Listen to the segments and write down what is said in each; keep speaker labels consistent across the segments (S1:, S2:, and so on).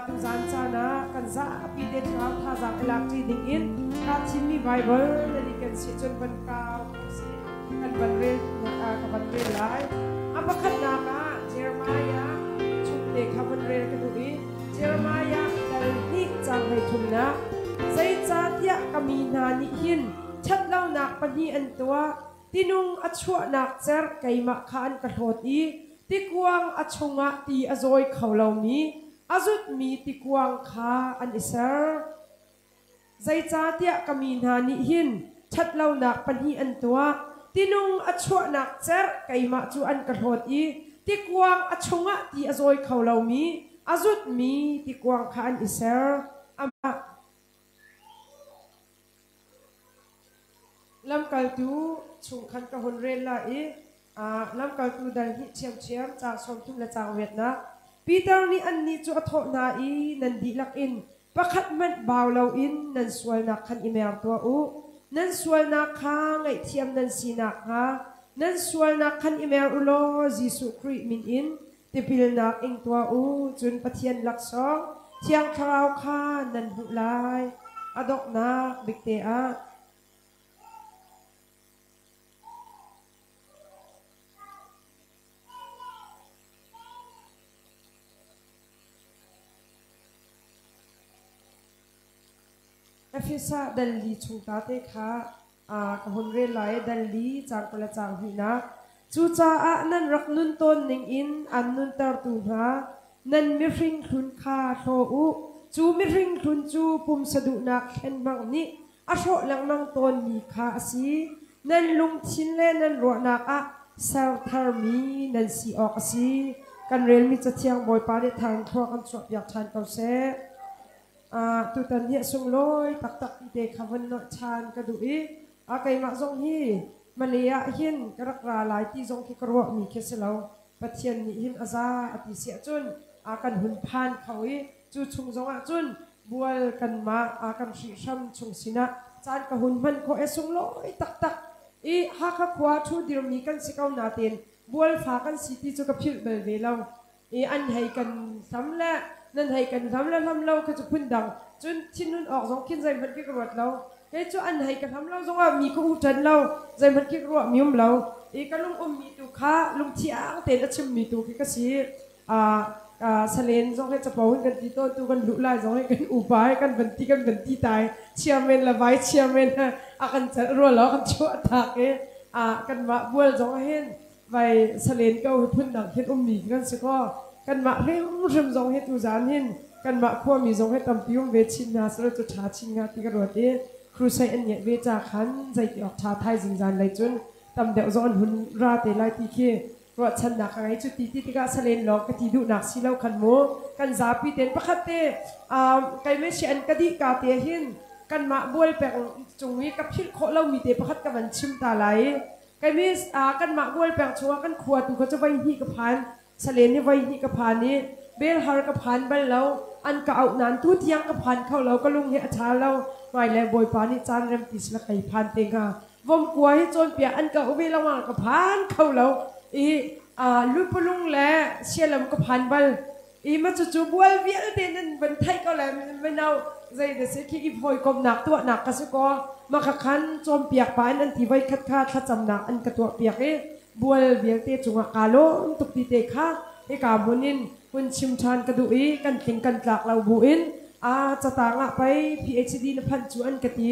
S1: Tuzaan caan ah kan zapi te thlarau thazaang i lak ṭi ding in kaa thimmi Baibal nan i ken si cun van kau si kan van rel ka van rel lai. A pakhatnak ah Jeremiah chungte kha van rel ka duh i Jeremiah dal hnih caang 33nak zeicahtiah ka mi hna nih hin ṭhatlonak pahnih an tuah tinung a chuahnak cerh keimah kha an ka hlawt i tikuang a chungah ti a zawi kho lomi a zutmi tikuang kha an i ser. Zeicahtiah ka mi hna nih hin ṭhatlonak pahnih an tuah, tinung a chuahnak cerh keimah cu an ka hlawt i tikuang a chungah ti a zawi kho lomi a zutmi tikuang kha an i ser. Amah Lamkaltu chung khan ka hun rel lai i lamkaltu dal hnih ṭhiamṭhiam caang 30 le caang riatnak. Peter nih annih cu a thawh hna i nan dihlak in pakhat hmanh bau loin nan sualnak khan i mer tuah u. Nan sualnak kha ngaihthiam nan si nakhnga nan sualnak khan i mer u law Jesuh Khrih min in tipilnak ing tuah u, cun Pathian laksawng Thiang Thlarau kha nan hmuh lai. A donghnak bik te ah Efesa dal li chung ta te kha ka hun rel lai dal li caang 20 le caang hnihnak. Cucaah nan rak nun tawn ning in an nuntertu hna nan mihring hlun kha hlaw u. Cu mihring hlun cu pumsa duhnak thlenhmang nih a hrawh lengmang tawnmi kha a si. Nan lungthin le nan ruahnak ah ser tharmi nan si awk a si. Kan relmi Cathiang Bawipa nih thar in thlua kan chuahpiak ṭhan ko seh. Tutan hi a sunglawi taktak ti te kha von nolh ṭhan ka duh i keimah zong hi Malay ah hin ka rak ra lai ti zong khi ka ruahmi khi si lo. Pathian nih hin a za a ti si ahcun a kan hun phan kho i cu chung zong ah cun bual kanmah a kan hrihhram chung sinah caan ka hun hman khawh i sunglawi taktak i Hakha khua ṭhu dirmi kan si ko natein bual fa kan si ti cu ka philh bal ve lo. I an hei kan hlam le nan hei kan hlam le hlam lo kha cu phun dang cun thinhun awk zong khin zeihmanh khi ka ruat lo. Kei cu an hei ka hlam lo zongah mi ka u ṭan lo, zeihmanh khi ka ruah mi um lo. I ka lung ummi tu kha lungthiang tein a chimmi tu khi ka si. Salen zong he capo in kan ti tawn tu kan luh lai zong he kan upa he kan van ti kan van ti tai chairman le vice chairman a kan celh rua lo kan chuah tak i kanmah bual zong ah hin vai salen ko hi phun dang hin ummi kan si ko. Kanmah hrimhrim zong hi tuzaan hin kanmah khuami zong hi tampi um ve chin hna selaw cu ṭha chin hnga ti ka ruat i crusade an ngeih ve ca khan zeiti awk ṭha thaizing zan lei cun tam deuh zong an hun ra te lai ti khi ruahchannak ka ngei. Cu ti ti tikah salen lawng ka ti duhnak si lo khan mu kan zapi ten pakhat te keimah si an ka dih ka te hin kanmah bual peng cung i ka philh khawh lomi te pakhat ka van chim ta lai. Keimah kanmah bual peng chungah kan khua tu kha cu voi hnih ka phan. Salen hi voi hnih ka phan i belhar ka phan bal lo. An ka auh nain tu tiang ka phan kho lo. Ka lung hi a ṭha lo. Hmailei Bawipa nih caan rem ti sila kei phan te hnga. Vomkua hi cawnpiak an ka auh ve lengmang ka phan kho lo. I lupalung le sialam ka phan bal. I ma cucu bual vialte nan van theih ko le mino zei da si khi i hawikomnak tuahnak ka si kaw ma kha khan cawnpiak pa in an ti voi khat kha thlacamnak an ka tuah piak i bual vialte cungah kaa lawm tuk ti te kha hika hmun in hun chim ṭhan ka duh i kan tling kan tlak lo bu in a catang ah pei PhD na phanh cu an ka ti.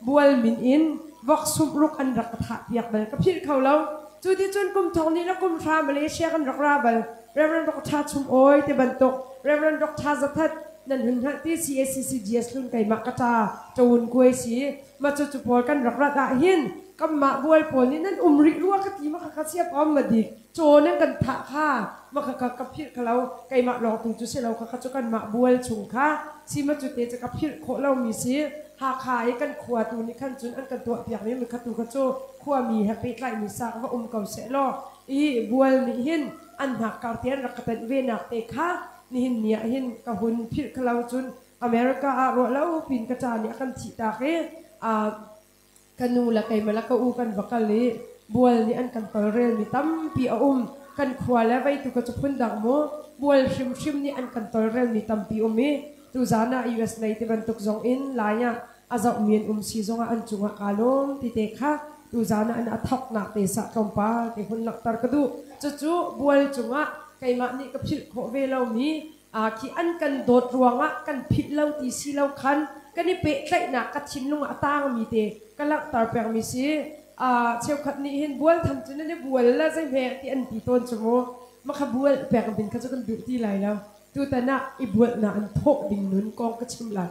S1: Bual min in vok sumh ruk an rak ka thah piak bal ka philh kho lo. Cu ti cun kum thong nih le kum hra Malaysia kan rak ra bal. Reverend Dr. Chum Awi te bantuk Reverend Dr. Zathat nan hun hngalh ti CACC GS hlun keimah ka ṭa ṭawun kuai si ma cu cu pawl kan rak rat ah hin kanmah bual pawl nih nan um rih rua ka ti ma kha kha sia pom ma dik caw nan kan thah kha ma kha kha ka philh kha lo. Keimah lawng tu cu si lo kha kha cu kanmah bual chung kha si ma cu te cu ka philh khawh lomi si. Hakha i kan khua tu nih khan cun an kan tuah piak mi kha tu kha cu khuami he pehtlaihmi sa va um ko seh law i bual nih hin an hnak kar te an rak ka tenh ve nak te kha nihin ni ah hin ka hun philh kha lo. Cun America ah ruah lo pin ka ca nih a kan thih tak i ka nu le keimah le ka u kan va kal i bual nih an kan tolrel mi tampi a um. Kan khua le vei tu ka cu phun dang mu. Bual hrimhrim nih an kan tolrelmi tampi um i tuzaan ah US lei ti bantuk zong in Lai ah a zohmi an um si zongah an cungah kaa lawm ti te kha tuzaan ah an a thawknak te sah tlawmpal te hun langhter ka duh. Cucu bual cungah keimah nih ka philh khawh ve lomi khi an kan dawt ruangah kan philh lo ti si lo khan kan i pehtlaihnak ka thinlung ah a tangmi te ka langhter pengmi si. Cheukhat nih hin bual tham cu nan i bual la zeihme ti an ti tawn cu mu. Makha bual pek ding kha cu kan duh ti lai lo. Tutan ah i bualnak an thawh ding nun kong ka chim lai.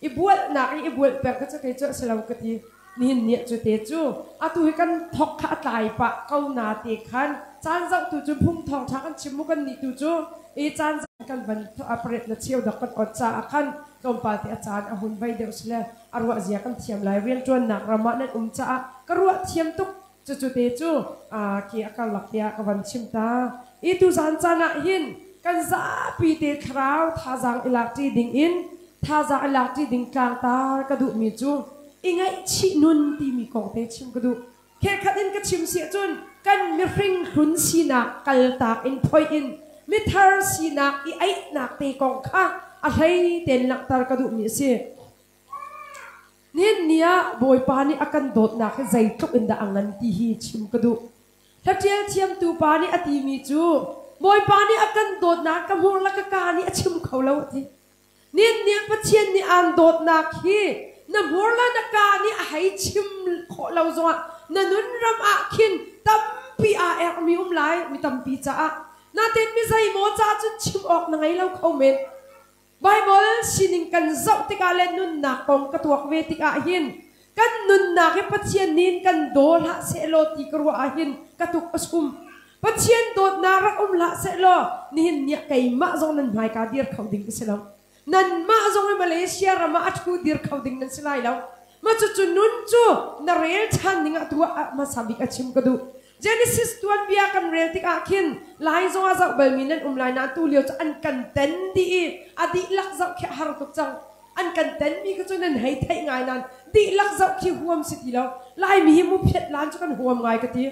S1: I bualnak i i bual pek kha cu kei cu a si lo ka ti. Nihin ni cu te cu atu hi kan thok kha a tlai pah ko na te khan caan zoh tu cu phung thawng ṭha kan chim mu kan nih tu cu i caan kan van paret na cheu dok kan ot caah khan tlawmpal te a caan a hun vei deuh sile a ruah zia kan thiam lai. Rianṭuannak ram ah nan um caah ka ruah thiam tuk. Cucu te cu khi a karlak tiah ka van chim ta. I tuzan caan ah hin kan zapi te thlarau thazaang i lakṭi ding in thazaang i lakṭi ding tlangtar ka duhmi cu i ngaihchih nun timi kong te chim ka duh. Khekhat in ka chim si ahcun kan mihring hlun sinak kaltak in phoih in mithar sinak i aihnak te kong kha a hlei tein langhter ka duhmi a si. Nihin ni ah Bawipa nih a kan dawtnak hi zeitluk in dah a ngan ti hi chim ka duh. Hlaṭial thiamtu pa nih a timi cu Bawipa nih a kan dawtnak ka hmur le ka kaa nih a chim kho lo a ti. Nihin ni ah Pathian nih aan dawtnak hi na hmur le na kaa nih a hei chim khawh lo zongah na nun ram ah khin tampi aa erhmi um lai mi tampi caah. Natin mi zeimaw ca cun chim awk na ngei lo kho men. Baibal sining kan zoh tikah le nunnak kong ka tuak ve tikah hin kan nunnak hi Pathian nih kan daw hlah sehlaw ti ka ruah ah hin ka tuk a sum. Pathian dawtnak rak um hlah sehlaw nihin ni ah keimah zong nan hmaika dir kho ding ka si lo. Nanmah zong hi Malaysia ram ah a ṭhu dir kho ding nan si lai lo. Mah cucu nun cu na rel ṭhan ning ah tu ah hmasa bik a chim ka duh. Genesis tuanbia kan rel tikah khin Lai zong ah zoh balmi nan um lai nain tulio cu an kan ten dih i a dihlak zoh khi a har tuk cang. An kan tenmi kha cu nan hei theih ngai nain dihlak zoh khi huam si ti lo. Laimi hi mu phiat lan cu kan huam ngai ka ti.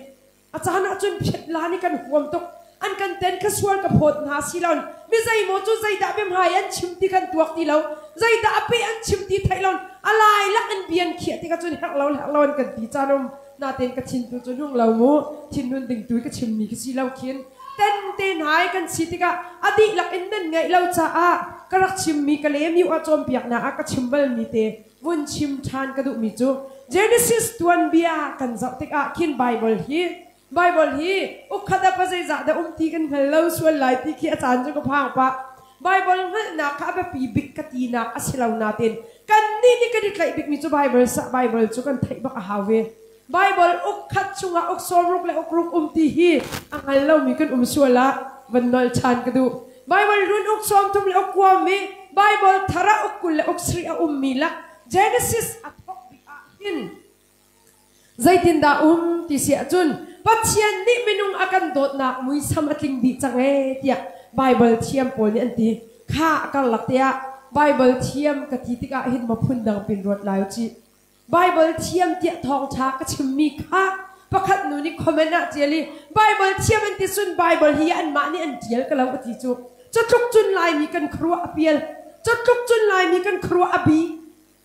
S1: A caan ah cun phiat lan hi kan huam tuk. An kan ten kha sual ka phawt hna si lo. Mi zeimaw cu zeidah biahmai an chim ti kan tuak ti lo. Zeidah a peh an chim ti theih lo. A lai lak in bian khiah tikah cun herh lo herh lo an kan ti caan um. Natein ka thin tu cu hnung lo mu thinhun ding tu ka chimmi ka si lo khin ten te hnai kan si tikah a dihlak in nan ngaih lo caah ka rak chimmi ka lem yu ah cawnpiaknak ah ka chim balmi te vun chim ṭhan ka duhmi cu Genesis tuanbia kan zoh tikah khin Bible hi Bible hi ukkhat ah pa zeizah dah um ti kan hngal lo sual lai ti khi a caan cu ka phang pah. Bible hngalhnak kha a biapi bik ka tinak a si lo nain kannih nih kan i tlaih bikmi cu Bible sah Bible cu kan theih bak a hau ve. Bible uk khat chungah uk sawmruk le uk ruk um ti hi a hngal lomi kan um sual ah van nol ṭhan ka duh. Bible run uk 30 le uk kuami Bible thar ah uk 20 le uk 70 a ummi lak Genesis a thawk bik ah hin Zeitindah um ti si ahcun Pathian nih minung a kan dawtnak muisam a tling dih cang ee tiah Baibal thiam pawl nih an ti. Kha a karlak te ah Baibal thiam ka ti tikah hin maw phundang pin ruat lai u cih. Baibal thiam tiah thawngṭha ka chimmi kha pakhat nu nih comment ah ṭial i Baibal thiam an ti cun Baibal hi anmah nih an ṭial ka lo a ti cu. Cutluk cun Laimi kan khuaruah a pial. Cutluk cun Laimi kan khuaruah a bi.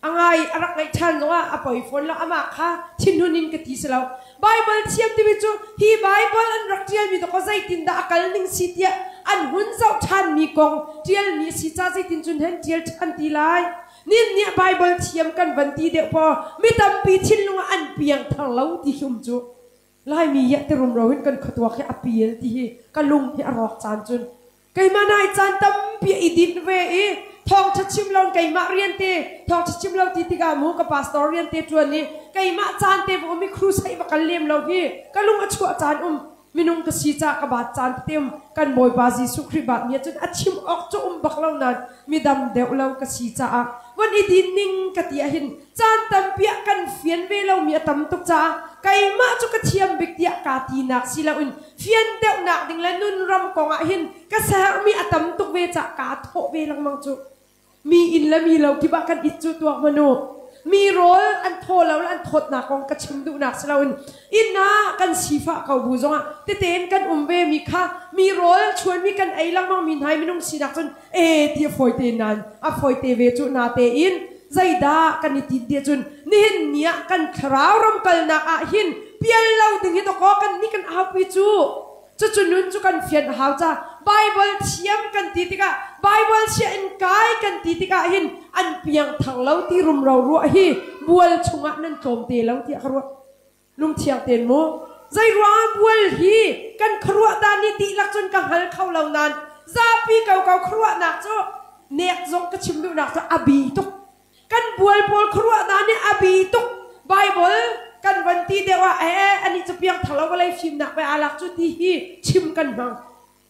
S1: A ngai a rak ngaih ṭhan zongah a poi fawn lo. Amah kha thinhun in ka ti si lo. Baibal thiam timi cu hi Baibal an rak ṭialmi dawkaw zeitindah a kal ning si tiah an hun zoh ṭhanmi kong ṭialmi a si ca zeitin cun hen ṭial ṭhan ti lai. Nin nih Baibal thiam kan van ti deuh paw mi tampi thinlung ah an piangthar lo ti khi um cu. Laimi hi ti rumro in kan khuatuak hi a pial ti hi ka lung hi a rawk caan cun Keimah nai caan tampi i dinh ve i thawngṭha chim lo keimah rian te thawngṭha chim lo ti tikah mu ka pastor rian te ṭuan i keimah caan te va um i crusade va kal lem lo hi ka lung a chuah caan um minung ka si ca ka baat caan tete um kan Bawipa Jesuh Khrih baat mi ahcun a chim awk cu um bak lo nain midam deuh lo ka si caah von i din ning ka ti ahhin caan tampi ah kan fian ve lomi a tam tuk caah keimah cu ka thiam bik tiah kaa tinak si loin fian deuhnak ding le nun ram kong ah hin ka sermi a tam tuk ve cah kaa thawh ve lengmang cu. Mi inn le mi lo kip ah kan it cu tuak hmanh u. Mi rawl an thaw lo le an thawtnak kong ka chim duhnak si loin inn ah kan sifah ko bu zongah tetein kan um ve mi kha mi rawl chuanmi kan ei lengmang mi hna i minung sinak cun e ti a fawite nain a fawite ve cu na tein zeidah kan i tin ti cun nihin ni ah kan thlarau ram kalnak ah hin pial lo ding hi dawkaw kan nih kan aupi cu. Cucu nun cu kan fian a hau ca. Bible thiam kan ti tikah Bible chia in kai kan ti tikah hin an piang thang lo ti rumro ruah hi bual chungah nan tlawm te lo tiah ka ruah. Lungthiang ten mu. Zei ruangah bual hi kan khuaruah dan nih dihlak cun ka hngal kho lo nain zapi koko khuaruahnak cu nek zong ka chim duhnak cu a bi tuk. Kan bual pawl khuaruah hna nih a bi tuk. Bible kan van ti deuh ah ee anih cu piangthar lo vawlei fimnak pe aa lak cu ti hi chim kan hmang.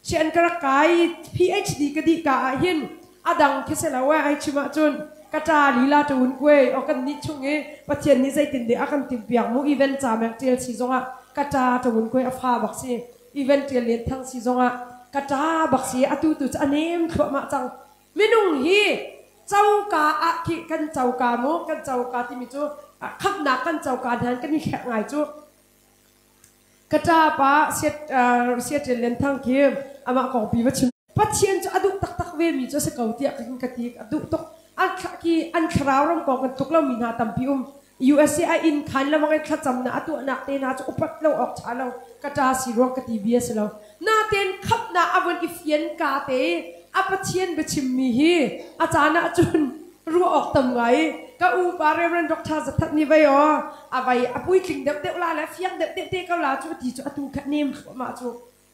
S1: Sian ka rak kai PhD ka dih ka ah hin a dang khi si lo eh ai chim ahcun ka ṭa lila ṭun kuai o kan nih chung i Pathian nih zeitin deh a kan timhpiak mu event ca mek ṭial si zongah ka ṭa ṭun kuai a fa bak si event ṭial len thang si zongah ka ṭa bak si atu tu cu a nem thluahmah cang. Minung hi coka ah khi kan coka mu kan coka timi cu khamhnak kan coka hna kan i hlek ngai cu. Ka ṭapa Seattle Len Thang khi amah kong pi va chim. Pathian cu a duh taktak ve mi cu a si ko tiah ka ka ti a duh tuk. An khi an thlarau ram kong kan tluk lo mi hna tampi um. USA a inn khan lamang in thlacamnak a tuahnak te hna cu upat lo awk ṭha lo ka ṭa si ruang ka ti bia si lo. Natein khamhnak a vun i fian ka te a Pathian biachimmi hi a caan ah cun ruah awk tam ngai. Ka u pa Reverend Dr. Zathat nih vei aw a vai a puitling deuh deuh la le fiang deuh deuh te ko la cu ti cu atu kha nem thluahmah cu.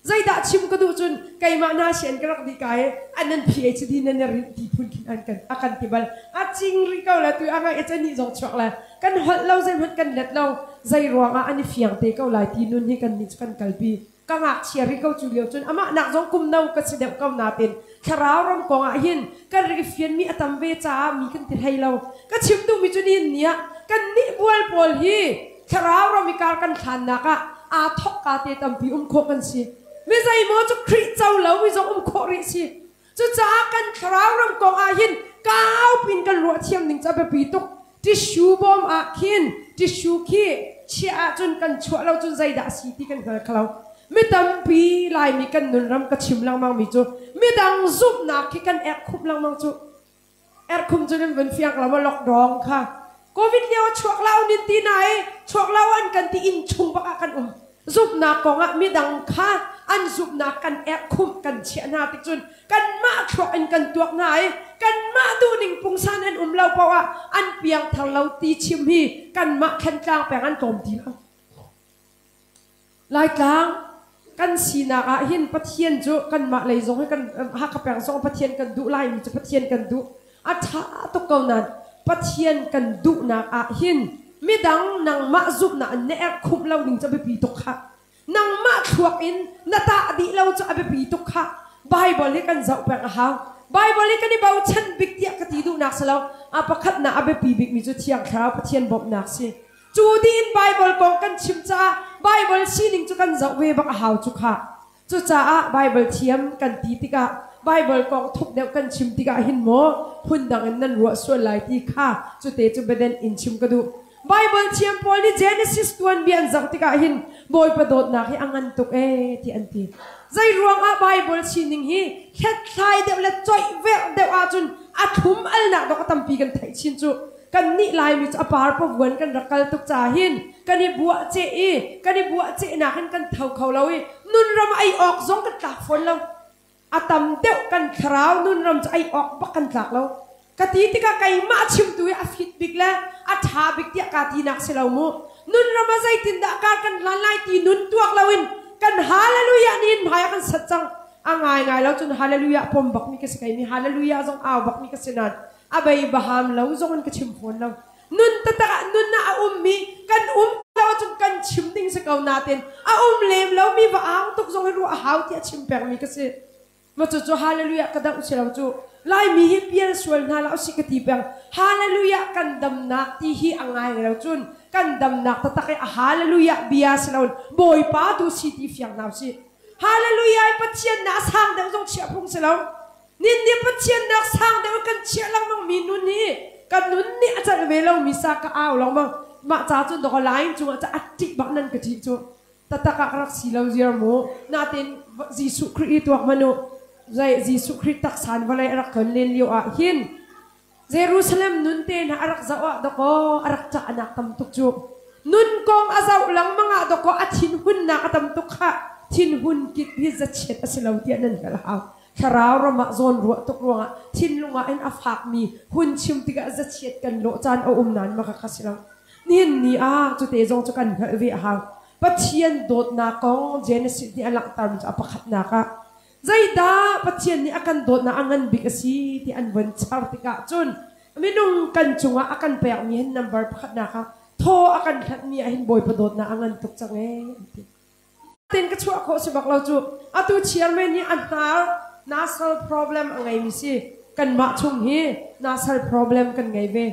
S1: Zeidah chim ka duh cun keimah hna sian ka rak dih ka i an nan PhD nan i rinh ti phun khin an kan a kan ti bal. A cing rih ko le tu a ngai a nih zong chuak le kan holh lo zeihmanh kan let lo zei ruangah an i fiang te ko lai ti nun hi kan nih cu kan kalpi. Ka ngakchia rih ko cu lio cun amah nak zong kum no ka si deuh ko nain thlarau ram kong ah hin kan rak i fianmi a tam ve caah mi kan ti hlei lo. Ka chim duhmi cu nihin ni ah kan nih bual pawl hi thlarau ram i kar kan hlannak ah aa thok ka te tampi um khawh kan si. Mi zeimaw cu Khrih co lo mi zong um khawh rih si. Cucaah kan thlarau ram kong ah hin kau pin kan ruah thiam ning cu a biapi tuk. Tissue bawm ah khin tissue khi chiah ahcun kan chuah lo cun zeidah a si ti kan hngal kho lo. Mi tampi Laimi kan nunram ka chim lengmang mi cu midang zumhnak khi kan erhkhumh lengmang cu. Erhkhum cu nan vun fiang lo maw lockdown kha. Covid lio ah chuak lo nin ti na i chuak lo an kan ti inn chung bak ah kan um. Zumhnak kong ah midang kha an zumhnak kan erhkhumh kan chiah hna tik cun kanmah thluak in kan tuak hna i kanmah duhning pungsan an um lo paoh ah an piangthar lo ti chim hi kanmah Thantlang peng an tlawm ti lo. Laitlang kan sinak ah hin Pathian cu kanmah lei zong hi kan Hakha peng zong Pathian kan duh Laimi cu Pathian kan duh a ṭha tuk ko nain Pathian kan duhnak ah hin midang nangmah zumhnak in na erhkhumh lo ding cu a biapi tuk khah. Nangmah thluak in na tah dih lo cu a biapi tuk khah. Bible hi kan zoh peng a hau. Bible hi kan i bochan bik tiah ka ti duhnak si lo. A pakhatnak a biapi bikmi cu Thiang Thlarau Pathian bawmhnak si. Cu dih in Bible kong kan chim caah Bible sining cu kan zoh ve bak a hau cu khah. Cucaah Bible thiam kan ti tikah Bible kong thuk deuh kan chim tikah hin maw phundang in nan ruah sual lai ti kha cute cu biadenh in chim ka duh. Bible thiam pawl nih Genesis tuanbia an zoh tikah hin Bawipa dawtnak hi a ngan tuk ee ti an ti. Zei ruangah Bible sining hi hlethlai deuh le coih verh deuh ahcun a thlum alnak dawk a tampi kan theih chin cu. Kannih Laimi cu a par pavuan kan rak kal tuk caah hin kan i buah ceh i kan i buah cehnak in kan tho kho lo i nunram ei awk zong kan tlak fawn lo. A tam deuh kan thlarau nunram cu ei awk bak kan tlak lo. Ka ti tikah keimah chimtu hi a fit bik le a ṭha bik tiah kaa tinak si lo mu. Nunram ah zeitindah kar kan hlan lai ti nun tuak loin kan hallelujah nihin hmai ah kan sat cang. A ngaingai lo cun hallelujah pom bakmi ka si kei mi hallelujah zong au bakmi ka si nain a bei baham lo zong in ka chim fawn lo nun taktak ah nun ah a ummi kan um lo ahcun kan chim ding si ko natin a um lem lomi va ang tuk zong hi ruah a hau tiah chim pengmi ka si ma cu cu hallelujah ka doh si lo cu laimi hi pial sual hna la usih ka ti peng hallelujah kan damnak ti hi a ngai lo cun kan damnak taktak i a hallelujah bia si lo bawipa tu si ti fiang hna usih hallelujah pathian na a sang deuh zong chiah phung si lo Nin nih Pathian nak sang deuh kan chiah lengmang mi nun hi kan nun nih a celh ve lo mi sa ka au lengmang. Mah ca cun dawkaw line cungah ca a ṭih bak nan ka ṭih cu. Tatak ah ka rak si lo ziar mu. Natin Jesuh Khrih i tuak hmanh u. Zei Jesuh Khrih taksa in vawlei a rak tlon len lio ah hin Jerusalem nun te hna a rak zoh ah dawkaw a rak ṭahnak tam tuk cu. Nun kong a zoh lengmang ah dawkaw a thinhunnak a tam tuk khah. Thinhun kip hi zachiat a si lo tiah nan hngalh hau. Thlarau ram ah zawnruah tuk ruangah thinlung ah hin a fakmi hun chim tikah zachiat kan lawh caan a um nain maka kha si lo. Nihin ni ah cute zong cu kan hngalh ve a hau. Pathian dawtnak kong Genesis nih a langhtermi cu a pakhatnak ah zeidah Pathian nih a kan dawtnak a ngan bik a si ti an von char tikah cun minung kan cungah a kan pekmi hin number pakhatnak ah thaw a kan hlatmi ah hin Bawipa dawtnak a ngan tuk cang ee an ti. Tin ka chuah khawh si bak lo cu. Atu chairman hi a hnar nasal problem a ngeimi si. Kanmah chung hi nasal problem kan ngei ve.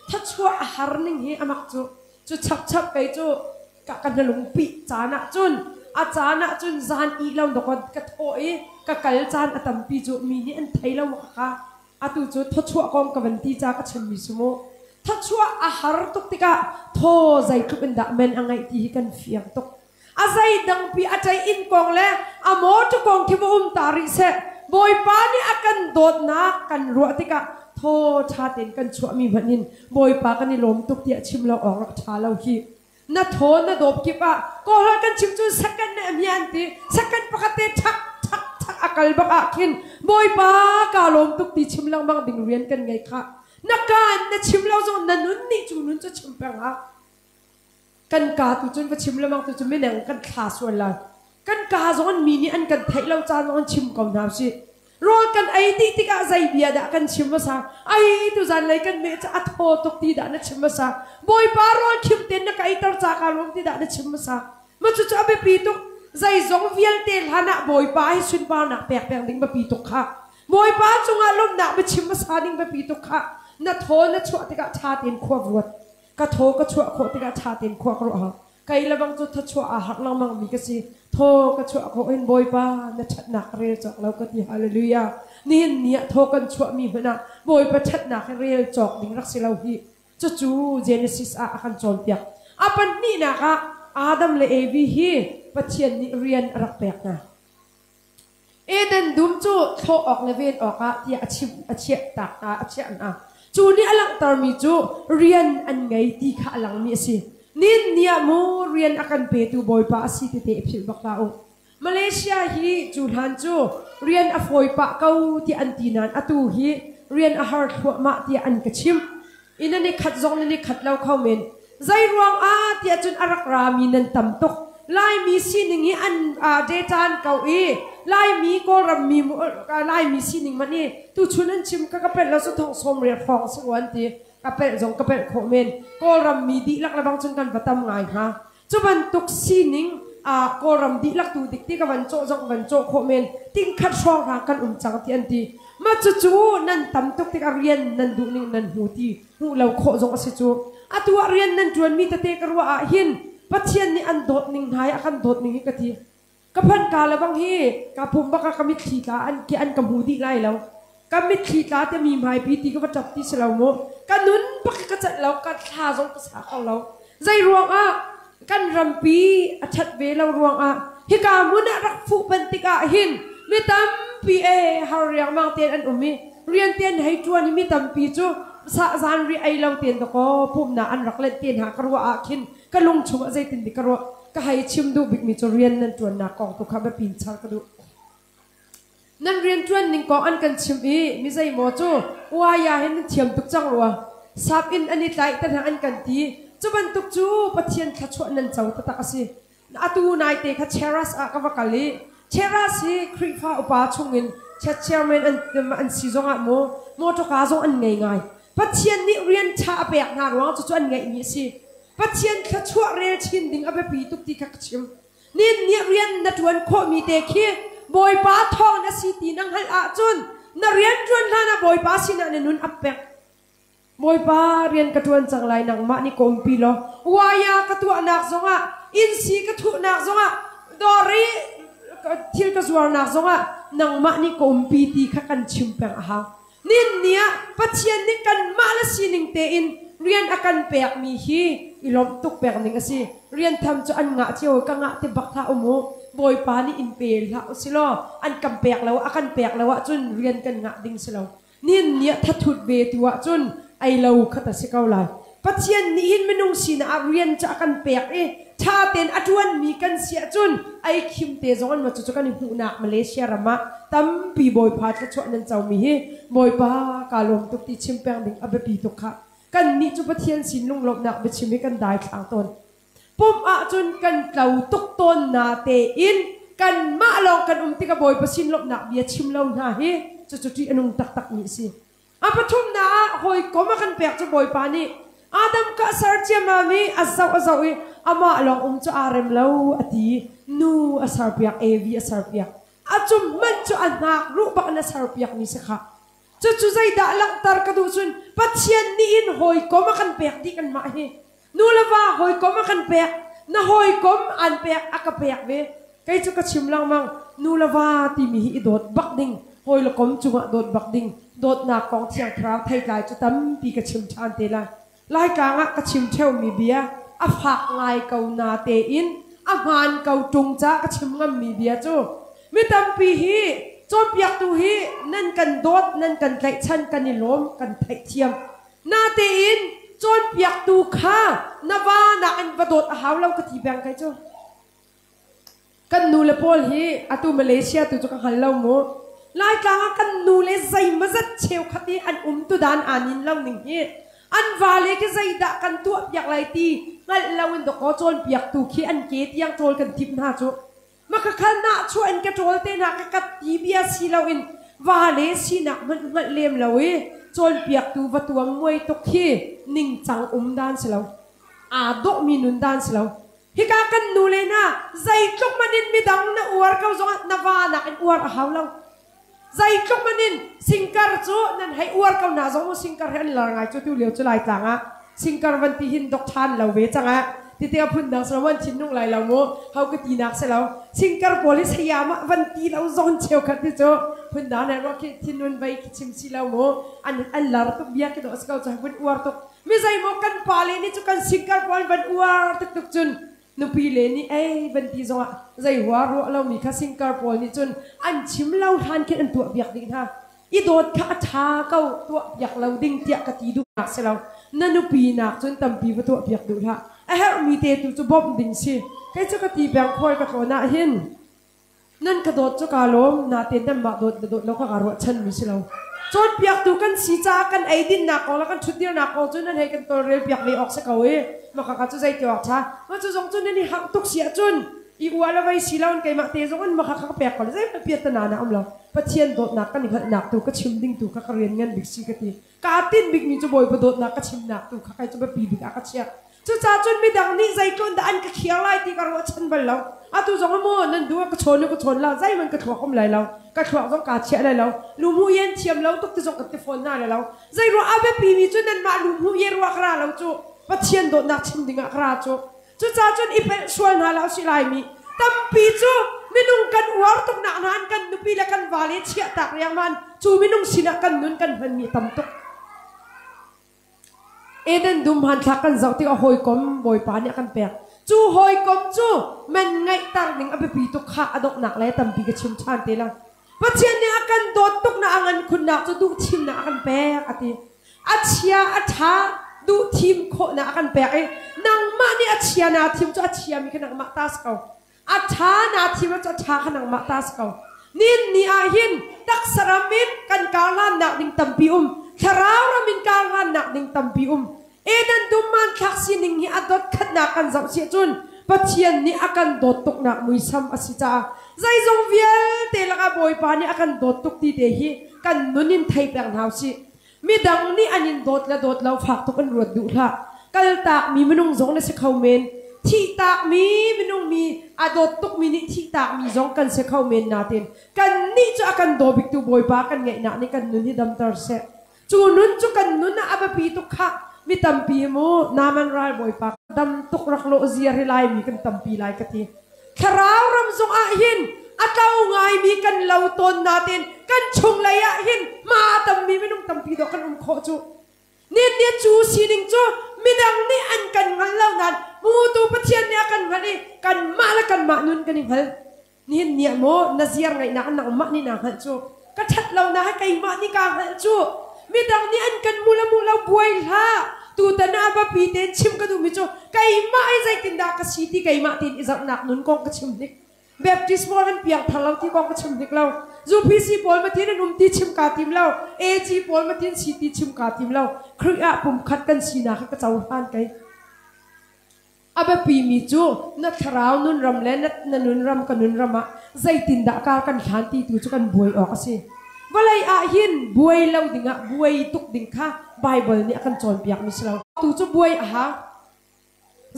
S1: Thachuah a har ning hi amak cu. Cu chapchap kei cu ka ka hnalung pi caan ah cun a caan ah cun zan i lo dawk ka thawh i ka kal caan a tampi cu mi nih an thei lo ka ka atu cu thawchuah kong ka van ti ca ka chimmi si mu. Thawchuah a har tuk tikah thaw zeitluk in dah men a ngeih ti hi kan fiang tuk. A zeidangpi a ṭei inn kong le a mawṭaw kong khi va um ta rih seh. Bawipa nih a kan dawtnak kan ruah tikah thaw ṭha tein kan chuahmi hmanh hin Bawipa kan i lawm tuk tiah chim lo awk rak ṭha lo hi. Na thaw na dawp kip ah kawlholh kan chim cun second ne a hmia an ti. Second pakhat te ṭhak ṭhak ṭhak a kal bak ah khin Bawipa kaa lawm tuk ti chim lengmang ding rian kan ngei khah. Na kaa in na chim lo zong na nun nih cu nun cu chim peng hlah. Kan kaa tu cun va chim lengmang tu cu mineng kan thla sual lai. Kan kaa zong in mi nih an kan theih lo caan zong in chim ko hna usih. Rawl kan ei dih tikah zei bia dah kan chim hmasa? Ai tu zanlei kan meh cu a thaw tuk ti dah na chim hmasa? Bawipa rawl khim tein na ka eiter ca kaa lawm ti dah na chim hmasa? Ma cucu a biapi tuk. Zeizong vialte hlan ah Bawipa hi sunparnak pek peng ding biapi tuk kha. Bawipa cungah lawmhnak biachim hmasa ding biapi tuk kha. Na thaw na chuah tikah ṭha tein khua ruat. Ka thaw ka chuah khawh tikah ṭha tein khua ka ruah hau. Kei lebang cu thawchuah aa harh lengmang mi ka si. Thaw ka chuah khawh hin Bawipa na ṭhatnak ka rel cawk lo ka ti. Hallelujah. Nihin ni ah thaw kan chuahmi hmanh ah Bawipa ṭhatnak hi rel cawk ding rak si lo hih. Cucu Genesis ah a kan cawnpiak. A pahnihnak ah Adam le Evi hi Pathian nih rian a rak pek hna. Eden dum cu thlawh awk le ven awkah tiah a chimh a chiah tak hna a chiah hna. Cu nih a langhtermi cu rian an ngei ti kha a langmi a si. Nin ni ah mu rian a kan petu Bawipa a si tete i philh bak hlah u. Malaysia hi cu hlan cu rian a fawi pah ko tiah an ti nain atu hi rian a har thluahmah tiah an ka chimh. I nan i khat zong nan i khat lo kho men. Zei ruang ah tiah cun a rak rami nan tam tuk. Laimi sining hi an data an ko i Laimi Kawlram mi Laimi sining hmanh hi tuchun an chim ka ka pelh lo cu thong sawm riat hrawng si an ti. Ka pelh zong ka pelh khawh men. Kawlram mi dihlak le bang cun kan va tam ngai hnga. Cu bantuk sining Kawlram dihlak tu dik ti ka van cawh zong van cawh khawh men tingkhat hrawng hna kan um cang ti an ti. Ma cucu nan tam tuk tikah rian nan duh ning nan hmu ti hmuh lo khawh zong a si cu. Atu ah rian nan ṭuanmi tete ka ruah ah hin Pathian nih an dawt ning hna hi a kan dawt ning hi ka ti. Ka phanh ka le bang hi ka pum bak ah ka mitthli tla an ki an ka hmu dih lai lo. Ka mitthli tla te mi hmaipi ti ka va ṭap ti si lo mu. Ka nun bak hi ka celh lo, ka thla zong ka sa kho lo. Zei ruangah kan rampi a ṭhat ve lo ruangah hika hmun ah rak fuh panh tikah hin mi tampi e har riangmang tein an um i rian te an hei ṭuan i mi tampi cu sa zanriah ei lo tein dakaw pumhnak an rak lenh te hna ka ruah ah khin ka lung chungah zeitin dik ka ruah ka hei chim duh bikmi cu rian nan ṭuannak kong tu kha biapi in char ka duh. Nan rianṭuan ning kong an kan chimh i mi zeimaw cu uaya hin nan thiam tuk cang rua. Sap in an i tlaih te hna an kan ti. Cu bantuk cu Pathian thluachuah nan co taktak a si. Atu naite kha Cheras ah ka va kal i Cheras hi Khrihfa upa chungin chairman an, an si zongah mu mawṭawka zong an ngei ngai. Pathian nih rian ṭha a pek hna ruang cucu an ngeihmi a si. Pathian thluachuah rel chin ding a biapi tuk ti kha ka chim. Nin nih rian na ṭuan khawhmi te khi Bawipa thawng na si ti na hngalh ahcun na rian ṭuan hlan ah Bawipa sinah na nun ap pek. Bawipa rian ka ṭuan cang lai nangmah nih ka umpi law waya ka tuahnak zongah innsi ka thuhnak zongah dawr i thil ka zuarnak zongah nangmah nih ka umpi ti kha kan chim peng a hau. Nin ni ah Pathian nih kanmah le sining tein Rian a kan pekmi hi i lawmh tuk pek ning a si. Rian tham cu an ngah cio ka ngah ti bak hlah um u. Bawipa nih in pe hlah usilaw an kan pek lo a kan pek lo ahcun rian kan ngah ding si lo. Nin nih a thathut ve tu ahcun ei lo khat a si ko lai. Pathian nih hin minung sinah ah rian cu a kan pek i ṭha tein a ṭuanmi kan si ahcun ei khim te zong an ma cucu kan i hmuhnak Malaysia ram ah tampi Bawipa thluachuah nan comi hi Bawipa kaa lawm tuk ti chim peng ding a biapi tuk khah. Kannih cu Pathian sin lunglawmhnak biachim hi kan daithlang tawn. Pumh ahcun kan tlo tuk tawn na tein kanmah lawng kan um tikah Bawipa sin lawmhnak bia chim lo hna hi cucu ṭih a nung taktakmi a si. A pathumnak ah hawikom a kan pek cu Bawipa nih Adam ka ser ciammam i a zoh a zoh i amah lawng um cu aa rem lo a ti. Nu a serpiak, Evi a serpiak. A cum hmanh cu a hnak ruh bak in a serpiakmi si khah. Cucu zeidah langhter ka duh cun Pathian nih in hawikom a kan pek dih kanmah hi. Nu le va hawikom a kan pek, na hawikom an pek, a ka pek ve. Kei cu ka chim lengmang, nu le va timi hi i dawt bak ding, hawi le kom cungah dawt bak ding, dawtnak kong Thiang Thlarau theitlai cu tampi ka chim ṭhan te lai. Laitlang ah ka chim ṭheumi bia a fak ngai ko na tein a hmaan ko ṭung ca ka chim ngammi bia cu mi tampi hi cawnpiaktu hi nan kan dawt, nan kan tlaihchan, kan i lawm, kan theihthiam. Natein cawnpiaktu kha na va nakin va dawt a hau lo ka ti peng kai cu. Kan nu le pawl hi atu Malaysia tu cu ka hngal lo mu. Laitlang ah kan nu le zeimawzat cheukhat i an um tu dan aa nin lo ning hi an vale khi zeidah kan tuah piak lai ti hngalh lo in dawkaw cawnpiaktu khi an ke tiang ṭawl kan timh hna cu. Maka kha nahchuah in ka ṭawl te hna ka kat ti bia si loin vale sinak hmanh hngalh lem lo i cawnpiaktu va tuam muai tuk hi ningcang um dan si lo. Aa dawhmi nun dan si lo. Hika kan nu le hna zeitluk man in midang na uar ko zongah na va nakin uar a hau lo. Zeitluk man in singkar cu nan hei uar ko hna zong singkar he an lar ngai cu tu lio cu Laitlang ah singkar van ti hin dok ṭhan lo ve cang ah tite a phun dang silo an thinlung lai lo mu ho ka ti nak si lo singkar pawl hi sayama van ti lo zon cheukhat ti cu phun dang ne ruah khi thinun vei khi chim si lo mu an an lar tuk bia ki do si ko cu vun uar tuk mi zeimaw kan pa le nih cu kan singkar pawl van uar tuk tuk cun Nupi le nih ei van ti zongah zei hua ruah lomi kha singkar pawl nih cun an chim lo hlan khin an tuah piak dih hna. I dawt kha a ṭha ko tuah piak lo ding tiah ka ti duhnak si lo. Na nupi nak cun tampi va tuah piak duh hlah. A herhmi te tu cu bawmh ding si. Kei cu ka ti peng khual ka tlawn ah hin Nan ka dawt cu kaa lawm, natein nanmah dawt na dawt lo kha kaa ruahchanmi si lo. Cawnpiaktu kan si caah kan eidinnak kong le kan ṭhutdirnak kong cu nan hei kan tawlrelpiak ve awk si ko i maka ka cu zei ti awk ṭha. Mah cu zong cu nan i harh tuk si ahcun i uah le vei si loin keimah te zong in maka kha ka pek ko le zeihmanh piahtana na um lo. Pathian dawtnak kan i hngalhnak tu ka chim ding tu kha ka rian ngan bik si ka ti. Kaa tinh bikmi cu Bawipa dawtnak ka chimnak tu kha kai cu biapi bik ah ka chiah. Cucaah cun midang nih zeitlun dah an ka khiar lai ti ka ruahchan bal lo. Atu zong maw nan duh ah ka chawn u ka chawn la zeihmanh ka thluak um lai lo. Ka thluak zong kaa chiah lai lo. Lumhu yen thiam lo tuk ti zong ka ti fawn hna lai lo. Zei ruah a biapi mi cu nanmah lumhu ye ruah ka ra lo cu. Pathian dawtnak chim ding ah ka ra cu. Cucaah cun i pelh sual hna lo si laimi tampi cu minung kan uar tuk nak hna an kan nupi le kan vale chiahtak riangman cu minung sinah kan nun kan hmanmi tam tuk. Eden dum hmanthlak kan zoh tikah hawikom Bawipa nih a kan pek. Cu hawikom cu man ngaihter ning a biapi tuk kha a donghnak le tampi ka chim ṭhan te lai. Pathian nih a kan dawt tuknak a ngan khunnak cu duhthimnak a kan pek a ti. A chia a ṭha duhthim khawhnak a kan pek i nangmah nih a chia naa thim cu a chiami kha nangmah ta si ko. A ṭha naa thim cu a ṭha kha nangmah ta si ko. Nin ni ah hin taksa ram in kan karhlannak ding tampi um, thlarau ram in karhlannak ding tampi um. Eden dum hmanthlak sining hi a dot khatnak kan zoh si cun Pathian nih a kan dawt tuknak muisam a si caah zeizong vialte lakah Bawipa nih a kan dawt tuk ti te hi kan nun in thei peng hna usih. Midang nih an in dawt le dawt lo fak tuk in ruat duh hlah. Kaltakmi minung zong na si kho men. Thihtakmi minung mi a dawt tukmi nih thihtakmi zong kan si kho men natin kannih cu a kan daw biktu Bawipa kan ngeihnak nih kan nun hi damter seh. Cu nun cu kan nun ah a biapi tuk khah. Mi tampi hi mu Naaman ral bawipa dam tuk rak lawh ziar hi Laimi kan tampi lai ka ti. Thlarau ram zong ah hin a tlo ngaimi kan lo tawn natin kan chunglei ah hin hma a tammi minung tampi dawh kan um khawh cu. Nihin ni cu sining cu midang nih an kan hngal lo nain hmutu Pathian nih a kan hngalh i kanmah le kanmah nun kan i hngal. Nihin ni ah maw na ziar ngaihnak in nangmah nih naa hngalh cu? Ka ṭhat lonak hi keimah nih kaa hngalh cu. Midang nih an kan hmu le hmuh lo buai hlah. Tutan ah a biapi tein chim ka duhmi cu keimah hi zeitindah ka si ti keimah tein i zohnak nun kong ka chim hnik. Baptist pawl an piangthar lo ti kong ka chim hnik lo. UPC pawl matin an um ti chim kaa tim lo. AG pawl matin si ti chim kaa tim lo. Khrih ah pumkhat kan sinak hi ka cohlan kei. A biapimi cu na thlarau nun ram le na nun ram ka nun ram ah zeitindah kar kan hlan ti tu cu kan buai awk a si. Vawlei ah hin buai lo dingah buai tuk ding kha Baibal nih a kan cawnpiakmi si lo. Tu cu buai a hau.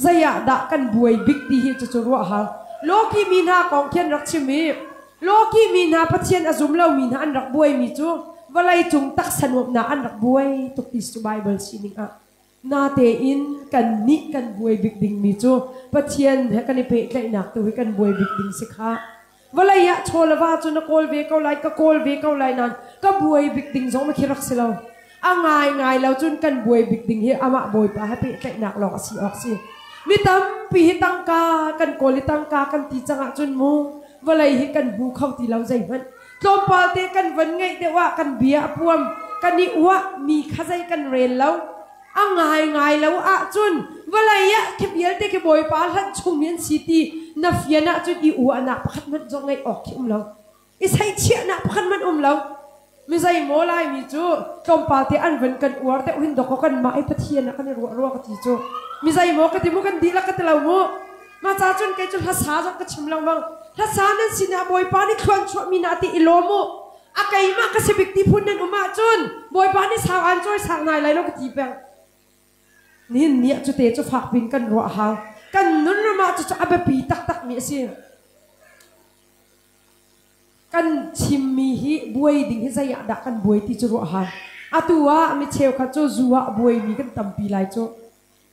S1: Zei ah dah kan buai bik ti hi cucu ruah hau. Lawki mi hna kong khi an rak chim i Lawki mi hna Pathian a zum lomi hna an rak buaimi cu vawlei cung taksa nuamhnak an rak buai tuk ti cu Baibal sining ah. Natein kannih kan buai bik dingmi cu Pathian he kan i pehtlaihnak tu hi kan buai bik ding si khah. Vawlei ah chaw le va cu na kawl ve ko lai, ka kawl ve ko lai nain ka buai bik ding zong na khi rak si lo. A ngaingai lo cun kan buai bik ding hi amah Bawipa he pehtlaihnak lawng a si awk si. Mi tampi hi tangka kan kawl i tangka kan ti cang ahcun mu vawlei hi kan hmu kho ti lo zeihmanh. Tlawmpal te kan von ngeih deuh ah kan bia a puam, kan i uah mi kha zei kan rel lo. A ngaingai lo ahcun vawlei ah khi vialte khi Bawipa hlanh chungmi an si ti na fian ahcun i uahnak pakhat hmanh zong ngeih awk khi um lo. I seichiahnak pakhat hmanh um lo. Mi zeimaw Laimi cu tlawmpal te an van kan uar deuh hin dawkaw kanmah i Pathian ah kan i ruah rua ka ti cu. Mi zeimaw ka ti mu kan dihlak ka ti lo mu. Mah ca cun kei cu hlasa zong ka chim lengmang. Hlasa nan sinah Bawipa nih thluanchuahmi na ti i lawm u. A keimah ka si bik ti phun nan um ahcun Bawipa nih sau aan cawisang nai lai lo ka ti peng. Nihin ni ah cute cu fak pin kan ruah hau. Kan nun ram ah cucu a biapi taktakmi a si. Kan chimmi hi buai ding hi zei ah dah kan buai ti cu ruah hau. Atu ah mi cheukhat cu zu ah buaimi kan tampi lai cu.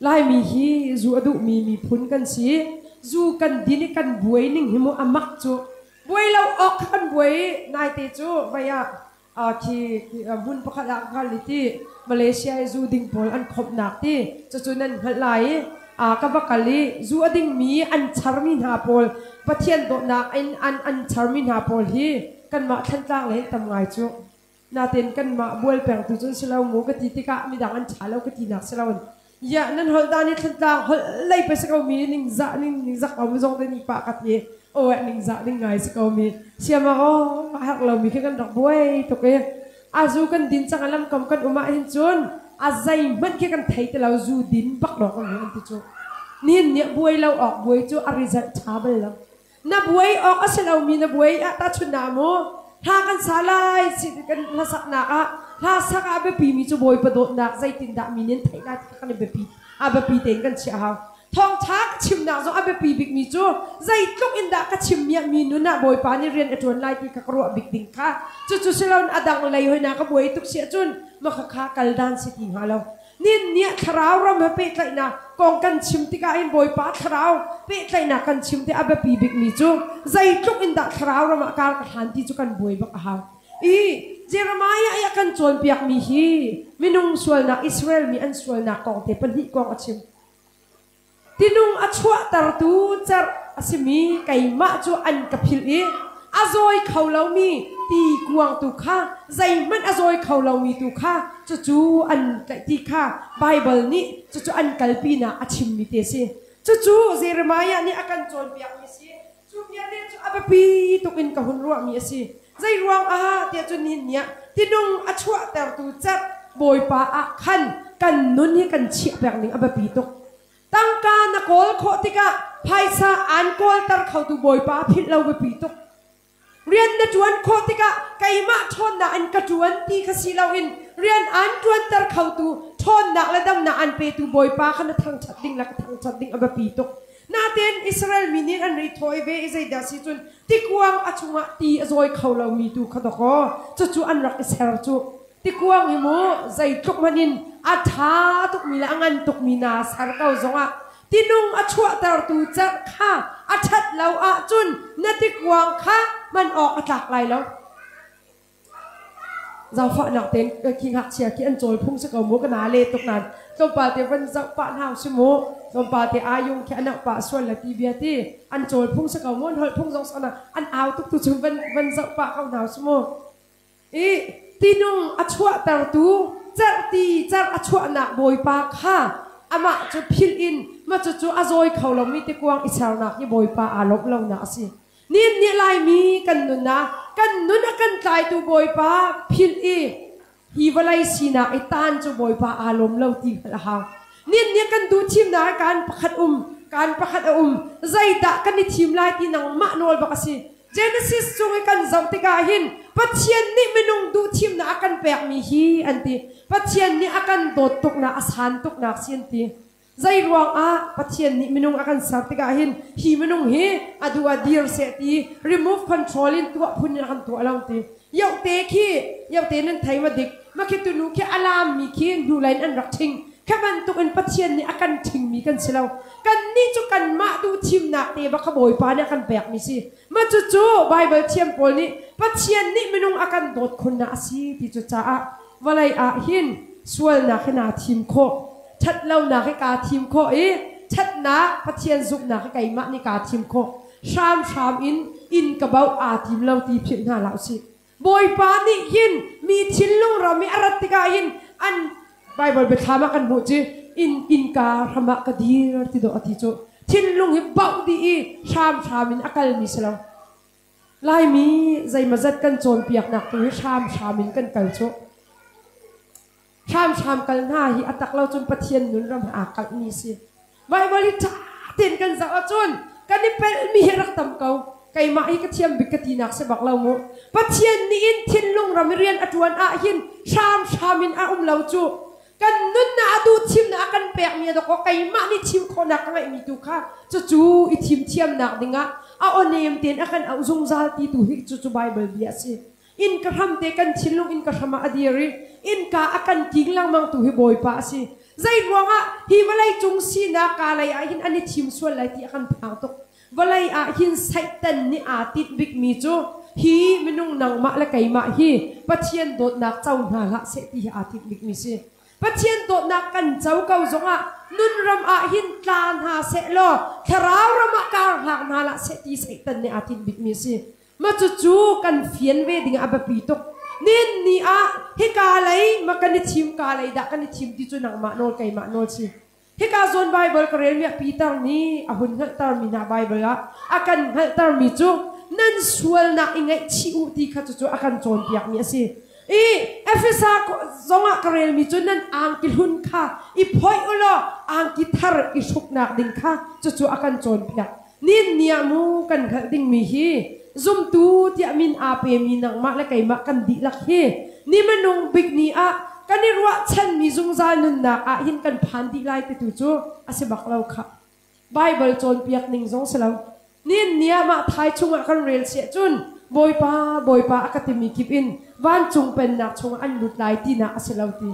S1: Laimi hi zu a duhmi miphun kan si. Zu kan din i kan buai ning hi mu a mak cu. Buai lo awk kha kan buai i naite cu vei ah khi hmun pakhat ah ka kal i ti Malaysia i zu ding pawl an khawmhnak ti cucu nan hngalh lai i ka va kal i zu a dingmi an charmi hna pawl Pathian dawtnak in an an charmi hna pawl hi kanmah Thlantlang lei in tam ngai cu. Natin kanmah bual peng tu cun si lo mu ka ti tikah midang an ṭha lo ka tinak si loin ya nan holh dan i Thlantlang holh lei pe si ko mi ningzah ning ningzak ko mi zong te ni pah ka ti aw ningzah ning ngai si ko mi siama aw a herh lo mi khi kan rak buai tuk i a zu kan din cang a lam kam kan um ah hin cun a zei hmanh khi kan thei ti lo zu din bak dawk an an ti cu nihin nih buai lo awk buai cu a result ṭha bal lo Na buai awk a si lomi na buai ah tahchunhnak mu hla kan sa lai kan hlasaknak ah hla sak ah biapimi cu Bawipa dawtnak zeitindah mi nih an theih lai ti kha kan i biapi a biapi tein kan chiah hau. Thawngṭha ka chimnak zong a biapi bikmi cu zeitluk in dah ka chimmi ah mi nun ah Bawipa nih rian a ṭuan lai ti kha ka ruah bik ding kha cucu si loin a dang lei hoi na ka buai tuk si ahcun maka kha kal dan si ti hnga lo. Ninniah thlarau ram he pehtlaihnak kong kan chim tikah hin Bawipa thlarau pehtlaihnak kan chim ti a biapi bikmi cu zeitluk in dah thlarau ram ah kar ka hlan ti cu kan buai bak a hau. I Jeremiah i a kan cawnpiakmi hi minung sualnak Israel mi an sualnak kong te pahnih kong a chim. Tinung a chuahtertu cerh a simi keimah cu an ka philh i a zawi kho lomi ti kuang tu kha zeihmanh a zawi kho lomi tu kha cucu an ti kha Baibal nih cucu an kalpinak a chimmi te a si. Cucu Jeremiah nih a kan cawnpiakmi a si. Cu vialte cu a biapi tuk in ka hun ruahmi a si. Zei ruang ah tiah cun nihin ni ah tinung a chuahtertu cerh Bawipa ah khan kan nun hi kan chiah peng ding a biapi tuk. Tangka na kawl khawh tikah phaisa aan kawlter khotu Bawipa philh lo biapi tuk. Rian na ṭuan khawh tikah keimah ṭhawnnak in ka ṭuan ti kha si loin rian aan ṭuanter khotu ṭhawnnak le damnak aan petu Bawipa kha na thangṭhat ding le ka thangṭhat ding a biapi tuk. Nain Israel mi nih an ri thawi ve i zeidah si cun tikuang a chungah ti a zawi kho lomi tu kha dawkaw cucu an rak i ser cu. Tikuang hi mu zeitluk hmanh in a ṭha tukmi le a ngan tukmi naa ser ko zongah tinung a chuahtertu cerh kha a ṭhat lo ahcun na tikuang kha hman awk a tlak lai lo. Zaangfahnak tein khi ngakchia khi an cawl phung si ko mu ka na le tuk nan tlawmpal te van zoh pah hna si mu tlawmpal te ayung khi anak pah sual la ti bia ti an cawl phung si ko mu an holh phung zong sana an au tuk tu chung van van zoh pah ko hna si mu i tinung a chuahtertu cerhti cerh a chuahnak bawipa kha amah cu philh in ma cu cu a zawi kho lomi tikuang i sernak hi bawipa aa lawmh lonak a si. Nin nih Laimi kan nun ah kan nun a kan tlaitu Bawipa philh i hi vawlei sinak i taan cu Bawipa aa lawm lo ti hngalh a hau. Nin nih kan duh thimnak ah kaan pakhat um, kaan pakhat a um. Zeidah kan i thim lai ti nangmah nawl bak a si. Genesis cung i kan zoh tikah hin Pathian nih minung duh thimnak a kan pekmi hi an ti. Pathian nih a kan dawt tuknak, a san tuknak si an ti. Zeiruang ah Pathian nih minung a kan ser tikah hin hi minung hi a duh ah dir seh ti remove control in tuah phun in a kan tuah lo ti. Yohte khi yohte nan thei ma dik ma khi tunu khi a lam mi khi hnulei in an rak ṭhing. Kha bantuk in Pathian nih a kan ṭhing mi kan si lo. Kannih cu kanmah duh thimnak te bak kha Bawipa nih a kan pek mi si. Ma cucu Bible thiam pawl nih Pathian nih minung a kan dawt khunnak a si ti cu caah vawlei ah hin sualnak hi naa thim khawh. Ṭhatlonak hi kaa thim khawh i ṭhatnak Pathian zumhnak hi keimah nih kaa thim khawh. Hramhram in inn ka bauh aa tim lo ti philh hna hlah usih. Bawipa nih hin mi thinlung ram i a rat tikah hin an Bible biathlam ah kan hmuh cu inn innka hram ah ka dir ti dawh a ti cu thinlung hi bauh dih i hramhram in a kalmi si lo. Laimi zeimazat kan cawnpiaknak tu hi hramhram in kan kal cu. Hramhram kal hna hi a tak lo cun Pathian nun ram he aa kalhmi a si. Baibal hi ṭha tein kan zoh ahcun kan i pelhmi hi rak tam ko. Keimah hi ka thiam bik ka tinak si bak lo mu. Pathian nih in thinlung ram i rian a ṭuan ahhin hramhram in a um lo cu. Kan nunnak a duh thimnak a kan pekmi a dawk keimah nih thim khawhnak ka ngeihmi tu kha cucu i thim thiamnak dingah a aw-nem tein a kan auh zungzal ti tu hi cucu Baibal bia a si. Innka hramte kan thinlung innka hram ah a dir i innka a kan king lengmang tu hi Bawipa a si. Zei ruangah hi vawlei cung sinak kaa lei ah hin an i thim sual lai ti a kan phang tuk. Vawlei ah hin Satan nih aa tinh bikmi cu hi minung nangmah le keimah hi Pathian dawtnak co hna hlah seh ti hi aa tinh bikmi si. Pathian dawtnak kan co ko zongah nun ram ah hin tla hna seh law thlarau ram ah kar hlang hna hlah seh ti Satan nih aa tinh bikmi a si. Mah cucu kan fian ve ding a biapi tuk. Nin ni ah hika lei ma kan i thim ka lei dah kan i thim ti cu nangmah nawl keimah nawl si. Hika zawn Bible ka relmi ah Peter nih a hun hngalhtermi hna Bible ah a kan hngalhtermi cu nan sualnak i ngaihchih u ti kha cucu a kan cawnpiakmi a si. I Efesa zongah ka relmi cu nan angki hlun kha i phoih u law angki thar i hruknak ding kha cucu a kan cawnpiak. Nin ni ah mu kan hngalh dingmi hi zumtu tiah min aa pemi nangmah le keimah kan dihlak hi ni minung bik ni ah kan i ruahchanmi zungzal nunnak ah hin kan phan dih lai titu cu a si bak lo khah. Bible cawnpiak ning zong si lo. Nin ni ah mah thai chungah kan rel siah cun Bawipa Bawipa a ka timi kip in vancung pennak chungah an lut lai tinak a si lo ti.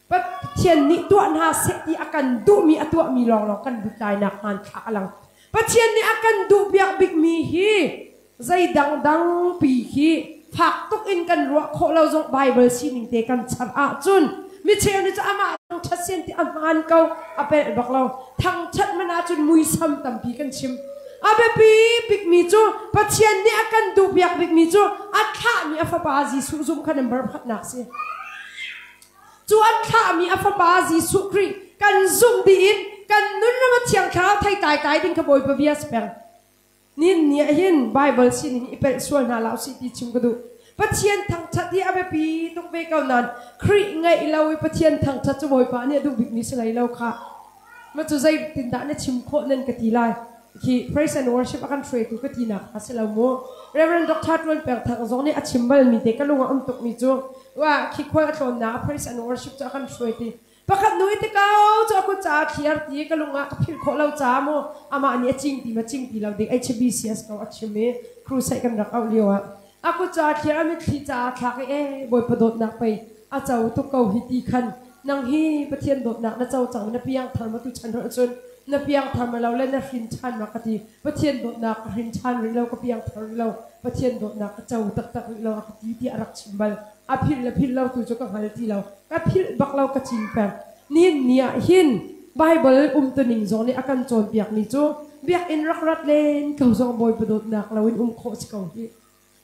S1: Pathian nih tuah hna seh ti a kan duhmi a tuahmi lawnglawng kan lut lainak hmanthlak a lang. Pathian nih a kan duhpiak bikmi hi zei dangdang pi hi fak tuk in kan ruah khawh lo zong Bible sining te kan char ahcun micheu nih cu amah thangṭhat sian ti a hmaan ko a pelh bak lo thangṭhat man ahcun muisam tampi kan chim a biapi bikmi cu Pathian nih a kan duhpiak bikmi cu a thlahmi a fapa Jesuh zumh kha number pakhatnak si. Cu an thlahmi a fapa Jesuh Khrih kan zumh dih in kan nun ram a Thiang Thlarau thei tlai tlai ding kha Bawipa bia si peng. Nin ni ah hin Bible sining i pelh sual hna hlah usih ti chim ka duh. Pathian thangṭhat hi a biapi tuk ve ko nain Khrih ngeih lo i Pathian thangṭhat cu Bawipa nih a duh bikmi si hlei lo khah. Ma cu zeitindah na chim khawh nan ka ti lai. Khi praise and worship a kan hruaitu ka tinak a si lo mu. Reverend Dr. Tuan Peng Thang zong nih a chim balmi te ka lung a um tukmi cu wa khi khual a tlawnnak a praise and worship cu a kan hruai ti. Pakhat nu i te ko cu a kut caah thliar ti ka lung ah ka philh khawh lo ca mu amah nih a cing ti ma cing ti lo ding HBCS ko a chim i crusade kan rak auh lio ah a kut caah thliar a mitthli caah thlak i e Bawipa dawtnak pei a co tuk ko hi ti khan nang hi Pathian dawtnak na co cang na piang thar ma tu chan cun. Na piangthar ma lo le na hrin ṭhan ma ka ti. Pathian dawtnak ka hrin ṭhan rih lo, ka piangthar rih lo, Pathian dawtnak ka co taktak rih lo a ka ti tiah a rak chim bal. A philh le philh lo tu cu ka hngal ti lo. Ka philh bak lo ka cin peng. Nihin ni ah hin Baibal umtuning zong nih a kan cawnpiakmi cu biakinn rak rat len ko zong Bawipa dawtnak loin um khawh si ko hih.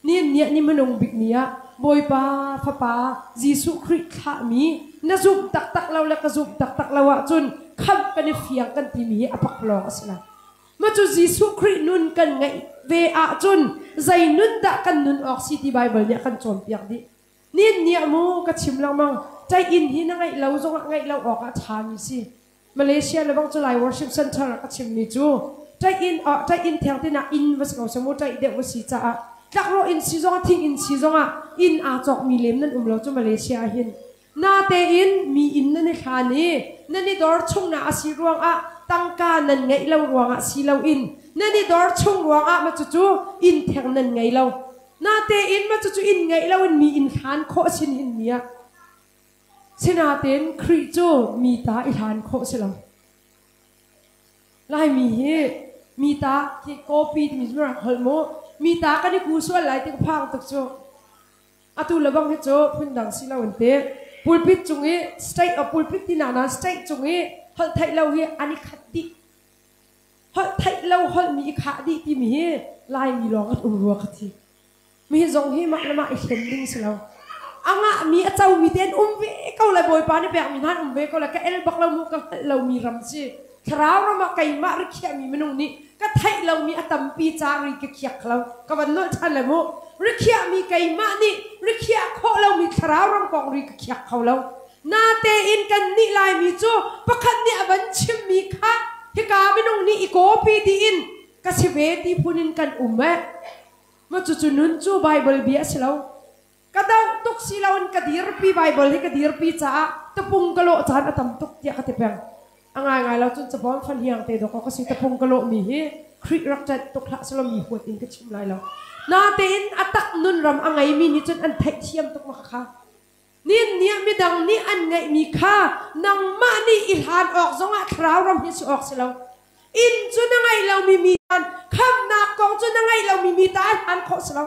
S1: Nihin ni ah ni hmanung bik ni ah Bawipa Fapa Jesuh Khrih thlahmi na zumh taktak lo le ka zumh taktak lo ahcun khamh kan i fiang kan timi hi a paklawng a si lai. Mah cu Jesuh Khrih nun kan ngeih ve ahcun zei nun dah kan nun awk si ti Baibal nih a kan cawnpiak dih. Nihin ni ah mu ka chim lengmang ṭai-inn hi na ngeih lo zongah ngeih lo awk ah a ṭhami si. Malaysia le bang cu Lai Worship Center ah ka chimmi cu ṭaih-inn ah ṭaih-inn theng tin ah inn va si ko seh mu ṭaih deuh va si caah tlakrawh inn si zongah thing inn si zongah inn aa cawkmi lem nan um lo cu Malaysia ah hin natein mi inn nan i hlan i nan i dor chungnak a si ruangah tangka nan ngeih lo ruangah si loin nan i dor chung ruangah ma cucu inn theng nan ngei lo natein ma cucu inn ngeih loin mi inn hlan khawh sin hin ni ah Sinain Khrih cu mi ta i hlan khawh si lo. Laimi hi mi ta khi copy timi cu rak holh mu. Mi ta kan i ku sual lai ti ka phang tuk cu. Atu le bang hi cu phundang si lo an ti. Pulpit cung i state of pulpit ti nak na state cung i holh theih lo hi an i khat dih. Holh theih lo holh mi i khah dih timi hi Laimi lawng an um rua ka ti. Mi zong hi mah le mah i hlen ding si lo. A ngahmi a comi te an um ve ko lai Bawipa nih pekmi hna an um ve ko lai ka el bak lo mu ka hngalh lomi ram si. Thlarau ram ah keimah rikhiahmi minung nih ka theih lomi a tampi ca ri ka khiak lo. Ka van nolh ṭhan lai mu. Rikhiahmi keimah nih rikhiah khawh lomi thlarau ram kong ri ka khiak kho lo. Natein kannih Laimi cu pakhat nih a van chimmi kha hika minung nih i kawpi dih in ka si ve ti phun in kan um eh. Maw cucu nun cu Baibal bia a si lo. Ka doh tuk si loin ka dirpi Baibal hi ka dirpi caah tapung ka lawh caan a tam tuk tiah ka ti peng. A ngaingai lo cun cabawm fahniang te dawk ka si tapung ka lawhmi hi Khrih rak ṭanh tuk hlah selaw mi huat in ka chim lai lo. Natein a tak nun ram a ngeimi nih cun an theihthiam tuk ma kha. Nin nih midang nih an ngeihmi kha nangmah nih i hlan awk zongah thlarau ram hi si awk si lo. Inn cu na ngeih lomi mi tan khamhnak kong cu na ngeih lomi mi ta hlan khawh si lo.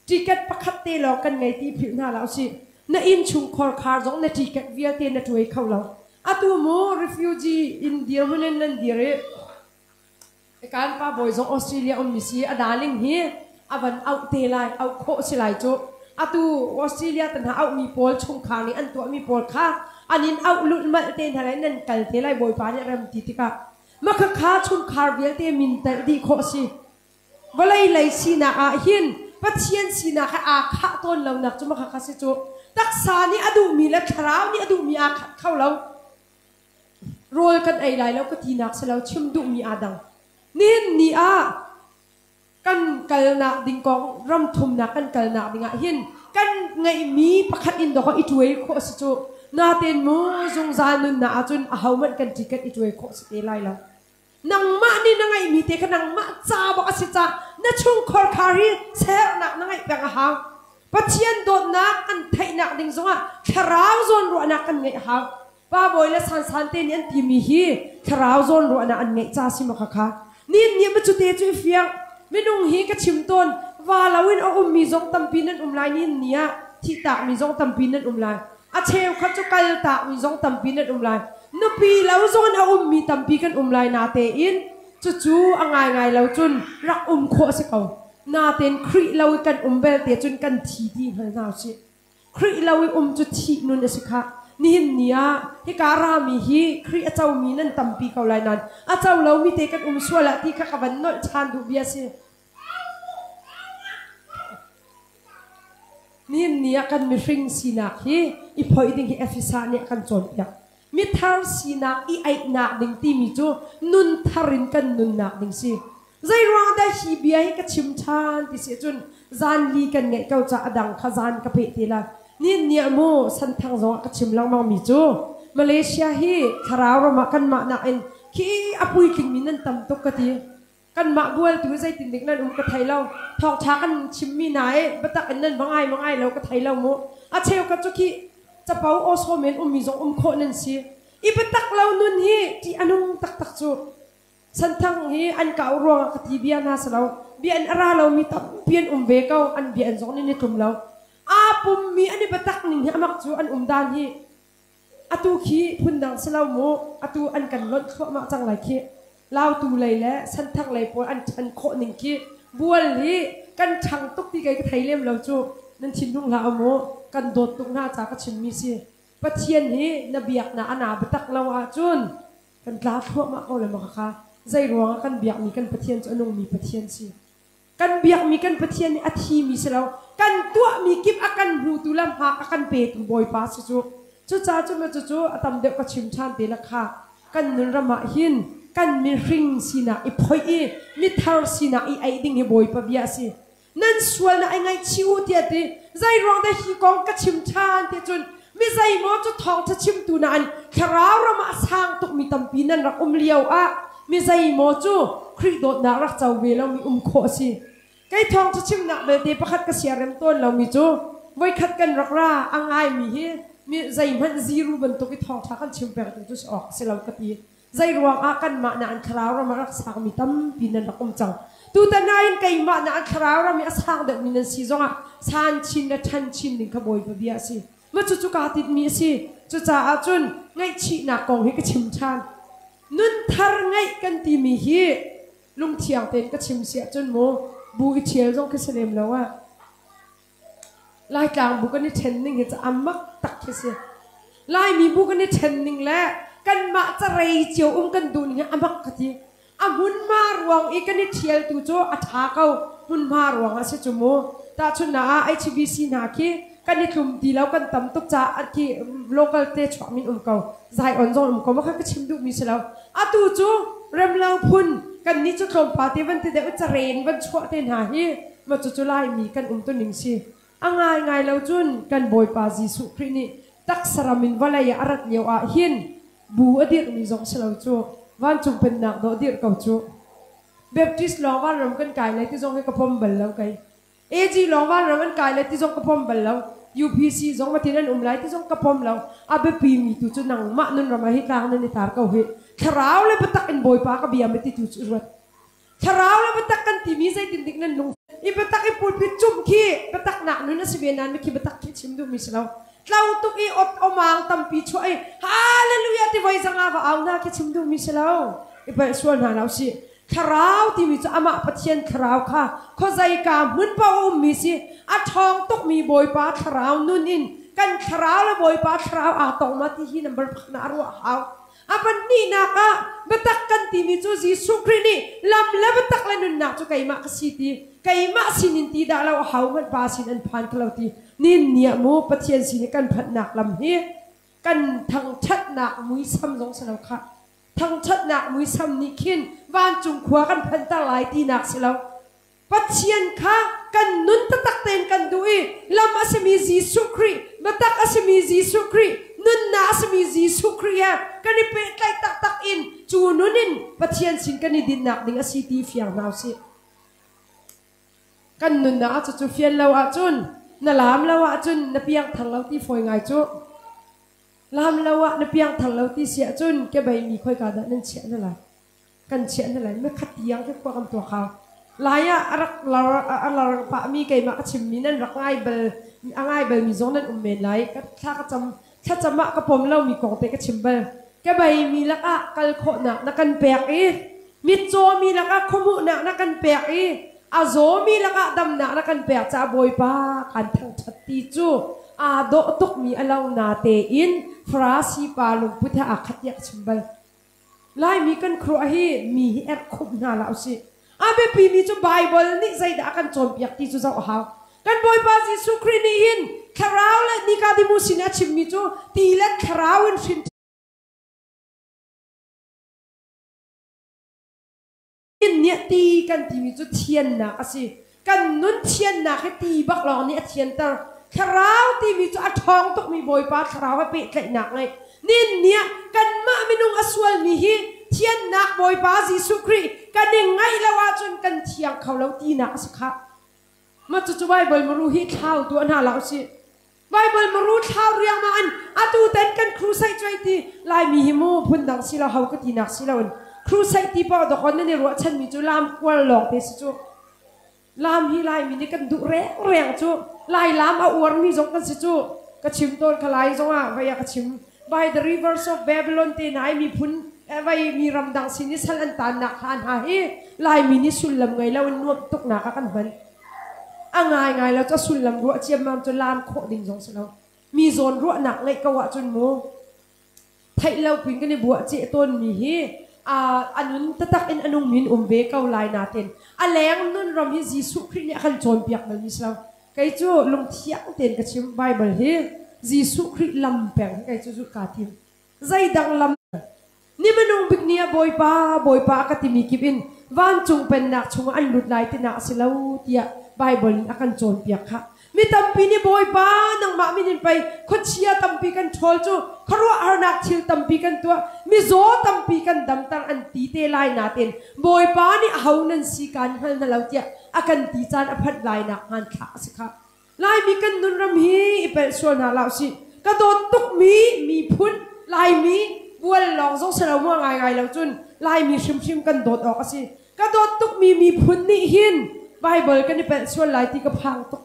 S1: Ticket pakhat te lawng kan ngei ti philh hna la usih. Na inn chungkhar khar zong na ticket vialte na tuai kho lo. Atu mu refugee in dirhmun in nan dir i Kan pa bawi zong Australia ummi si a darling hi a van auh te lai auh khawh si lai cu atu Australia tan ha auhmi pawl chungkhar nih an tuahmi pawl kha an in auh lulhmalh te hna lai nan kal te lai bawipa nih rem ti tikah makhakha chungkhar vialte min telh dih khawh si vawlei lei sinak ah hin Pathian sinak he aa khah tawn lonak cu makhakha si cu taksa nih a duhmi le thlarau nih a duhmi aa khat kho lo Rawl kan ei lai lo ka tinak si lo chim duhmi aa dang. Nihin ni ah kan kalnak ding kong ram thumnak kan kalnak ding ah hin kan ngeihmi pakhat in dawk i tuai khawh si cu natein mu zungzal nunnak ahcun ahohmanh kan ticket i tuai khawh si te lai lo. Nangmah nih na ngeihmi te kha nangmah ca bak a si ca na chungkhar khar hi sernak na ngeih peng a hau. Pathian dawtnak an theihnak ding zongah thlarau zawnruahnak kan ngeih a hau. Pa bawi le sansan te nih an timi hi thlarau zawnruahnak an ngeih ca si ma kha kha. Nin nih ma cute cu i fiang. Minung hi ka chim tawn va loin a ummi zong tampi nan um lai nin ni ah thihtakmi zong tampi nan um lai. A cheukhat cu kaltakmi zong tampi nan um lai. Nupi lo zong in a ummi tampi kan um lai natein cucu a ngaingai lo cun rak um khawh a si ko. Natein Khrih lo i kan um belte cun kan thi ti hngal hna usih. Khrih lo i um cu thih nun a si khah. Nihin ni ah hika rami hi Khrih a comi nan tampi ko lai nain a co lomi te kan um sual ah ti kha ka van nolh ṭhan duh bia si. Nihin ni ah kan mihring sinak hi i phoih ding hi Efesa nih a kan cawnpiak. Mithar sinak i aihnak ding timi cu nun thar in kan nunnak ding si. Zeiruang dah hi bia hi ka chim ṭhan ti si cun zan li kan ngeih ko ca a dang kha zan ka peh te lai. Nihin ni ah mu santhang zong ah ka chim lengmang mi cu Malaysia hi thlarau ram ah kanmah nakin khi a puitlingmi nan tam tuk ka ti. Kanmah bual tu zeitin dik nan um ka thei lo. Thawngṭha kan chimmi hna i biatak in nan va ngai ma ngai lo ka thei lo mu. A cheukhat cu khi capo aw sawm in ummi zong um khawh nan si. I biatak lo nun hi ṭih a nung taktak cu. Santhang hi an kau ruangah ka ti bia hna si lo. Bia in a ra lomi tampi an um ve ko. An bia an zong nih ni tlum lo. Aa pummi an i biatak ning hi amak cu an um dan hi. Atu khi phundang si lo mu. Atu an kan lonh thluahmah cang lai khi. Lautu lei le Santhang lei pawl an ṭhan khawh ning khi bual hi kan ṭhang tuk ti kei ka thei lem lo cu. Nan thinlung hlah u mu. Kan dawt tuk hna ca ka chimmi si. Pathian hi na biaknak a na biatak lo ahcun kan tla thluahmah ko le maw khakha zei ruangah kan biakmi kan Pathian cu a nungmi Pathian si. Kan biakmi kan Pathian nih a thimi si lo. Kan tuahmi kip a kan hmutu le hmak a kan petu Bawipa si cu. Cucaah cu cucu a tam deuh ka chim ṭhan te la kha kan nun ram ah hin kan mihring sinak i phoih i mithar sinak i eih ding hi Bawipa bia a si. Nan sualnak i ngaihchih u tiah ti. Zei ruang dah hi kong ka chim ṭhan ti cun mi zeimaw cu thawngṭha chimtu nain thlarau ram ah a sang tukmi tampi nan rak um lio ah mi zeimaw cu Khrih dawtnak rak co ve lomi um khawh a si. Kei thawngṭha chimnak belte pakhat ka siarem tawn lomi cu voikhat kan rak ra a ngaimi hi mi zeihmanh ziru bantuk i thawngṭha kan chim pengtu cu si awk a si lo ka ti. Zei ruangah kanmah na an thlarau ram ah rak sangmi tampi nan rak um cang. Tutan ah hin keimah na an thlarau ram i a sang deuhmi nan si zongah san chin le ṭhan chin ding kha Bawipa bia a si. Ma cucu kaa tinhmi a si. Cucaah cun ngaihchihnak kong hi ka chim ṭhan. Nun thar ngeih kan timi hi lungthiang tein ka chim si ahcun mu bu i ṭhial zong khi si lem lo ah. Laitlang bu kan i ṭhen ning hi cu a mak tak khi si. Laimi bu kan i ṭhen ning le kanmah carei cio um kan duh ning hi a mak ka ti. A hmunhma ruang i kan i ṭhial tu cu a ṭha ko. Hmunhma ruang ah si cu mu. Tahchunhnak ah HBC hna khi kan i tlum ti lo kan tam tuk caah khi local te chuak min um ko. Zion zong um ko ma kha ka chim duhmi si lo. Atu cu remlo phun kan nih cu tlawmpal te van ti deuh caren van chuah te hna hi ma cucu Laimi kan um tuning si. A ngaingai lo cun kan Bawipa Jesuh Khrih nih taksaram in vawlei ah a rat lio ah hin bu a dirhmi zong si lo cu vancung pennak dawh dirh ko cu. Baptist lawng vanram kan kai lai ti zong hi ka pom bal lo kei. AG lawng vanram an kai lai ti zong ka pom bal lo. UPC zong matin an um lai ti zong ka pom lo. A biapi mi tu cu nangmah nun ram ah hi tlang nan i tar ko hi. Thlarau le biatak in Bawipa ka bia ma ti tu cu ruat. Thlarau le biatak kan timi zeitin dik nan lung i biatak i pulpit cumh khi biatak nak nun a si ve nain mikhi biatak khi chim duhmi si lo. Tlo tuk i ot omang tampi chuah i hallelujah ti voi zanga va au hna khi chim duhmi si lo. I palh sual hna lo si. Thlarau timi cu amah Pathian thlarau kha khuazeika hmun paoh a ummi si. A ṭhawng tukmi Bawipa thlarau nun in kan thlarau le Bawipa thlarau aa tong ma ti hi number pakhat ah a ruah hau. A pahnihnak ah biatak kan timi cu Jesuh Khrih nih lam le biatak le nunnak cu keimah ka si ti keimah sinin ti dah lo ahohmanh Pa sin an phan kho lo ti nin ni ah mu Pathian sin i kan phanhnak lam hi kan thangṭhatnak muisam zong si lo khah. Thangṭhatnak muisam nih khin vancung khua kan phanhter lai tinak si lo. Pathian kha kan nun taktak tein kan duh i lam a simi Jesuh Khrih, biatak a simi Jesuh Khrih, nunnak a simi Jesuh Khrih he kan i pehtlaih taktak in cu nun in Pathian sin kan i dinnak ding a si ti fiang hna usih. Kan nunnak ah cucu fian lo ahcun na laam lo ahcun na piangthar lo ti fawi ngai cu. Laam lo ah na piangthar lo ti si ahcun kebei mi khoika dah nan chiah na lai. Kan chiah na lai na khat tiang khi khua kan tuak hau. Lai ah a rak lar a lar pahmi keimah ka chimmi nan rak ngai bal a ngai balmi zong nan um men lai. Ka thla ka cam thlacam ah ka pom lomi kong te ka chim bal. Kebei mi lakah kal khawhnak na kan pek i mitcaw mi lakah khuamuhnak na kan pek i a zawmi lakah damnak na kan pek caah Bawipa kan thangṭhat ti cu aa dawh tukmi a lo na tein Farasi pa lungput he aa khat tiah ka chim bal. Laimi kan khuaruah hi mi hi erhkhumh hna hlah usih. A biapimi cu Baibal nih zeidah a kan cawnpiak ti cu zoh a hau. Kan Bawipa Jesuh Khrih nih hin thlarau le Nicodemus sin a chimmi cu ti le thlarau in hrin nih ti kan timi cu thiannak a si. Kan nun thiannak hi ti bak lawng nih a thianter. Thlarau timi cu a ṭhawng tukmi Bawipa thlarau he pehtlaihnak ngeih. Nin nih kanmah minung a sualmi hi thiannak Bawipa Jesuh Khrih kan i ngaih lo ahcun kan thiang kho lo tinak a si khah. Mah cucu Baibal muru hi thlau tuah hna hlah usih. Bible maru thlau riangmang in atu ten kan crusade cuai ti Laimi hi mu phundang si lo ho ka ti nak si lo in crusade ti paoh dawkaw nan i ruahchanmi cu lam kual lawng te si cu. Lam hi Laimi nih kan duh rengreng cu. Lai lam a uarmi zong kan si cu. Ka chim tawn kha lai zong ah vai ah ka chim. By the rivers of Babylon te hna i miphun vai mi ramdang sin i sal an tannak hla hna hi Laimi nih sullam ngei lo in nuamh tuknak ah kan hman. A ngaingai lo cu a sullam ruah ciammam cu lam khawh ding zong si lo. Mi zawn ruahnak ngeih ko ahcun mu theih lo pin kan i buah ceh tawnmi hi a nun taktak in a nungmi in um ve ko lai natin a leng nun ram hi Jesuh Khrih nih a kan cawnpiak balmi si lo. Kei cu lungthiang tein ka chim Bible hi Jesuh Khrih lam peng hi kei cu zulh kaa tim. Zeidang lam ni minung bik ni ah Bawipa, Bawipa a ka timi kip in vancung pennak chungah an lut lai tinak a si lo tiah Bible in a kan cawnpiak khah. Mi tampi nih Bawipa nangmah min in pei khuachia tampi kan ṭhawl cu khuaruahharnak thil tampi kan tuah, mizaw tampi kan damter an ti te lai nain Bawipa nih aho nan si kaan hngal hna lo tiah a kan ti caan a phanh lainak hmanthlak a si khah. Laimi kan nunram hi i pelh sual hna hlah usih. Ka dawt tukmi miphun Laimi bual lawng zong si lo mu ngaingai lo cun Laimi hrimhrim kan dawt awk a si. Ka dawt tukmi miphun nih hin Bible kan i pelh sual lai ti ka phang tuk.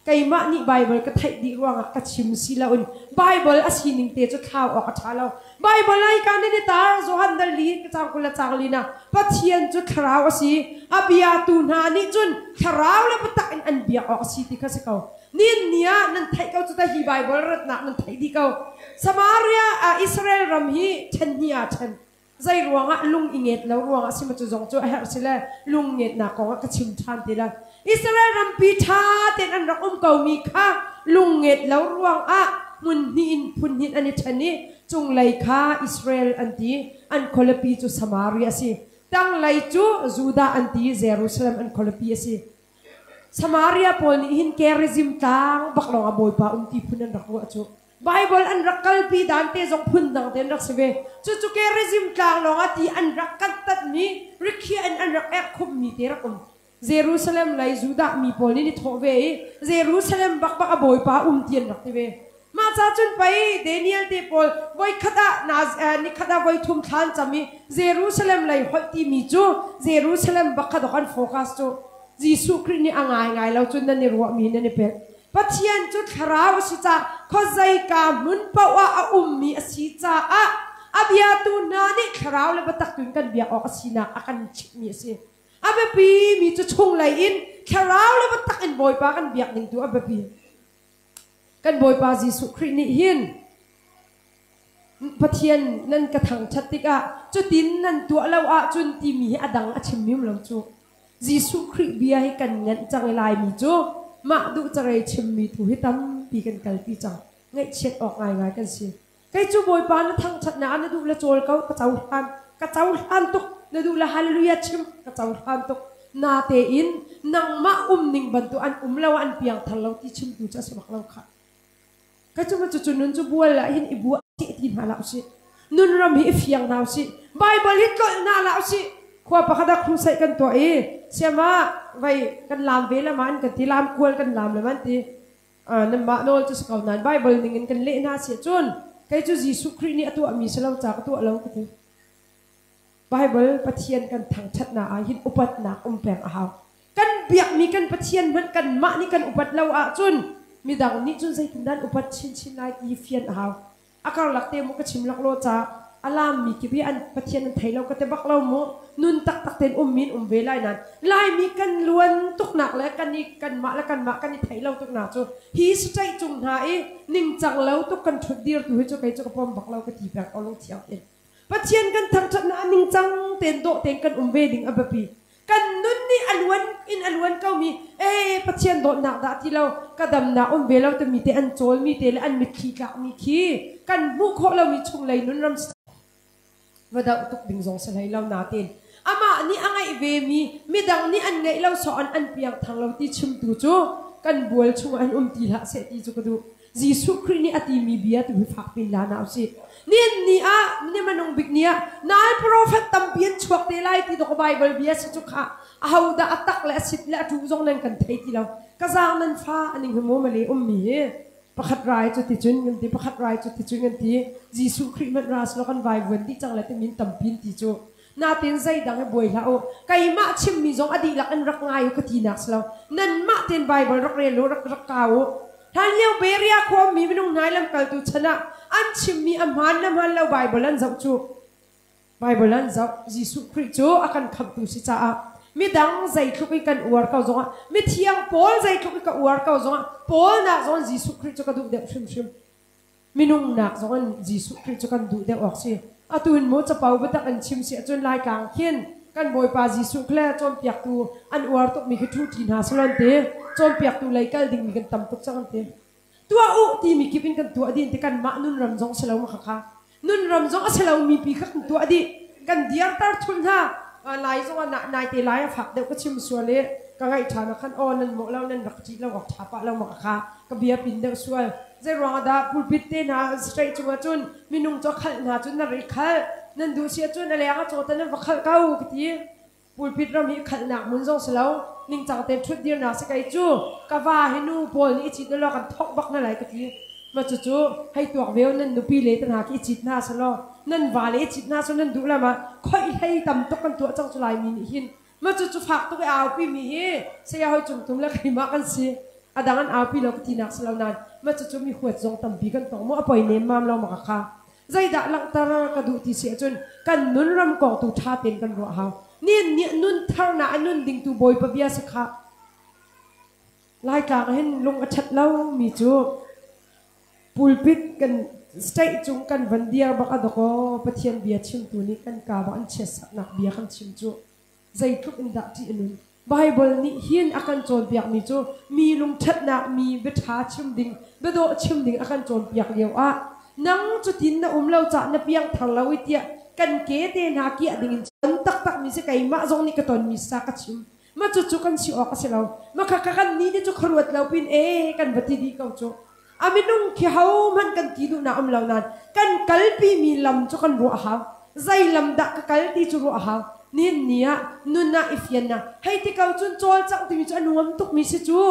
S1: Keimah nih Bible ka theih dih ruangah ka chim si loin Bible a sining te cu thlau awk a ṭha lo. Bible ai ka nan i tar Johan dal li ka cang 20 le cang li na Pathian cu thlarau a si. A biatu hna nih cun thlarau le biatak in an biak awk a si ti kha si ko. Nin ni ah nan theih ko cu ta hi Bible ratnak nan theih dih ko. Samaria Israel ram hi ṭhen hnih ah ṭhen. Zei ruangah lung i nget lo ruangah si ma cu zong cu a herh si le lung ngetnak kong ah ka chim ṭhan ti la. Israel rampi ṭha tein an rak um komi kha lung nget lo ruangah hmun hnih in phun hnih an i ṭhen i cunglei kha Israel an ti, an khualipi cu Samaria a si. Tanglei cu Judah an ti, Jerusalem an khualipi a si. Samaria pawl nih hin Gerizim tlang bak lawng ah Bawipa um ti phun an rak ruah cu. Bible an rak kalpi dan te zong phun dang te an rak si ve. Cucu Gerizim tlang lawng ah ti an rak kantatmi, rikhiah in an rak erhkhummi te rak um. Jerusalem lei Judah mi pawl nih an i thawh ve i Jerusalem bakbak a Bawipa um ti an rak ti ve. Mah ca cun pei Daniel te pawl voikhat ah nikhat ah voithum thla an cam i Jerusalem lei holh timi cu Jerusalem bak kha dok an focus cu Jesuh Khrih nih a ngaingai lo cun nan i ruahmi nan i pelh. Pathian cu thlarau a si caah khuazeika hmun paoh ah a ummi a si caah a biatu hna nih thlarau le biatak tu in kan biak awk a sinak a kan chimhmi a si. A biapi mi cu chunglei in thlarau le biatak in Bawipa kan biak ning tu a biapi. Kan Bawipa Jesuh Khrih nih hin Pathian nan ka thangṭhat tikah cutin nan tuah lo ahcun timi hi a dang a chim mi um lo cu. Jesuh Khrih bia hi kan nganh cang i Laimi cu mah duh carei chimmi tu hi tampi kan kalpi cang. Ngaihchiat awk ngaingai kan si. Kei cu Bawipa na thangṭhatnak ah na duh le cawl ko, ka cohlan, ka cohlan tuk. Na duh le hallelujah chim, ka cohlan tuk. Natein nangmah umning bantuk an um lo an piangthar lo ti chimtu cu a si bak lo khah. Ka cu cucu nun cu bual ah hin i buah ti hna hlah usih. Nun ram hi i fiang hna usih. Bible hi tlolh hna hlah usih. Khua pakhat ah crusade kan tuah i siama vai kan lam ve le ma an kan ti lam kual kan lam le man ti nanmah nawl cu si ko nain Bible ning in kan leh hna si cun kei cu Jesuh Khrih nih a tuahmi si lo ca ka tuah lo ka ti. Bible Pathian kan thangṭhatnak ah hin upatnak um peng a hau. Kan biakmi kan Pathian hmanh kanmah nih kan upat lo ahcun midang nih cun zeitindah an upat chinchin lai ti fian a hau. A karlak te mu ka chim laklawh ca a laammi kip hi an Pathian an thei lo ka ti bak lo mu. Nun taktak tein ummi in um ve lai nain Laimi kan luan tuknak le kan i kanmah le kanmah kan i theih lo tuknak cu hi saṭaih cung hna i ningcang lo tuk kan ṭhut dir tu hi cu kei cu ka pom bak lo ka ti peng ko lungthiang in. Pathian kan thangṭhatnak a ningcang tein dawh tein kan um ve ding a biapi. Kan nun nih a luan in a luan komi ee Pathian dawtnak dah ti lo ka damnak um ve lo timi te an cawlmi te le an mitthli tlakmi khi kan hmuh khawh lomi chunglei nun ram va doh tuk ding zong si hlei lo nain amah nih a ngeih vemi midang nih an ngeih lo sawh an an piang thang lo ti chimtu cu kan bual chungah an um ti hlah seh ti cu ka duh. Jesuh Khrih nih a timi bia tu hi fak pin la na usih. Nin ni ah ni manung bik ni ah nai prophet tampi an chuak te lai ti dok Bible bia si cu kha aho dah a tak le a sit le a tu zong nan kan thei ti lo. Ka zaang nan fa aning hi mu male ummi hi. Pakhat rai cu ti cun kan ti, pakhat rai cu ti cun kan ti. Jesuh Khrih hmanh ra selaw kan vaivuan dih cang lai timi in tampi an ti cu. Natin zeidang hi buai hlah u. Keimah chimmi zong a dihlak in rak ngai u ka tinak si lo. Nanmah tein Baibal rak rel u, rak rak kau u. Hlanlio Berea khuami minung hna i lamkaltu chan ah an chimmi a hmaan le hmaan lo Baibal an zoh cu. Baibal an zoh. Jesuh Khrih cu a kan khamhtu si caah midang zeitluk i kan uar ko zongah mithiang Paul zeitluk i ka uar ko zongah Paul nak zong Jesuh Khrih cu ka duh deuh hrimhrim. Minung nak zong in Jesuh Khrih cu kan duh deuh awk si. Atu in mu capo biatak in chim si ahcun Laitlang khin kan Bawipa Jesuh khle cawnpiaktu an uar tukmi khi ṭhu ṭi hna salon te cawnpiaktu lei kal dingmi kan tam tuk cang an ti. Tuah u timi kip in kan tuah dih ti kanmah nunram zong si lo ma khakha. Nunram zong a si lo mi pi kha kan tuah dih. Kan dirter thulh hna. Lai zong ah nai te lai a fak deuh ka chim sual i ka ngaih ṭhan ah khan aw nan mawh lo nan rak ṭih lo awk ṭha pah lo ma khakha ka bia pin deuh sual. Zeiruang ah dah pulpit te hna straight cungah cun minung cu a khalh hna cun nan ri khalh nan duh si ahcun a leng ah cawta nan va khalh ko ka ti. Pulpit ram hi khalhnak hmun zong si lo ningcang tein ṭhut dirnak si kei cu ka va hi nu pawl nih i cit ulaw kan thok bak hna lai ka ti. Mah cucu hei tuak ve u nan nupi le te hna khi i cit hna selaw nan va le i cit hna selaw nan duh lam ah khoih hlei tam tuk kan tuah cang cu Laimi nih hin mah cucu fak tuk i aupi mi hi saya hoi cung tum le keimah kan si. A dang an aupi lo ka tinak si lo nain mah cucu mi huat zong tampi kan tong mu a poi nemmam lo ma ka kha. Zeidah langhter ka duh ti si ahcun kan nun ram kong tu ṭha tein kan ruah hau. Nin nih nun tharnak a nun ding tu Bawipa bia si khah. Laitlang hin lung a ṭhat lo mi cu pulpit kan state cung kan van dir bak a dakaw Pathian bia chimtu nih kan ka bak an chiatsaknak bia kan chim cu zeitluk in dah ṭih a nun. Baibal nih hin a kan cawnpiakmi cu mi lungṭhatnak, mi biaṭha chim ding, biadawh chim ding a kan cawnpiak lio ah nang cutin na um lo cah na piangthar lo i tiah kan ke te hna kiah ding in ton taktakmi si keimah zong nih ka tonmi sa ka chim. Ma cucu kan si awk a si lo. Ma kha kan ni nih cu khuaruat lo pin e kan va ti dih ko cu. A minung khi hohmanh kan ti duhnak um lo nain kan kalpimi lam cu kan ruah a hau. Zei lam dah ka kal ti cu ruah a hau. Nihin ni ah nun ah i fiannak hei ti ko cun cawlcangh timi cu a nuam tukmi si cu.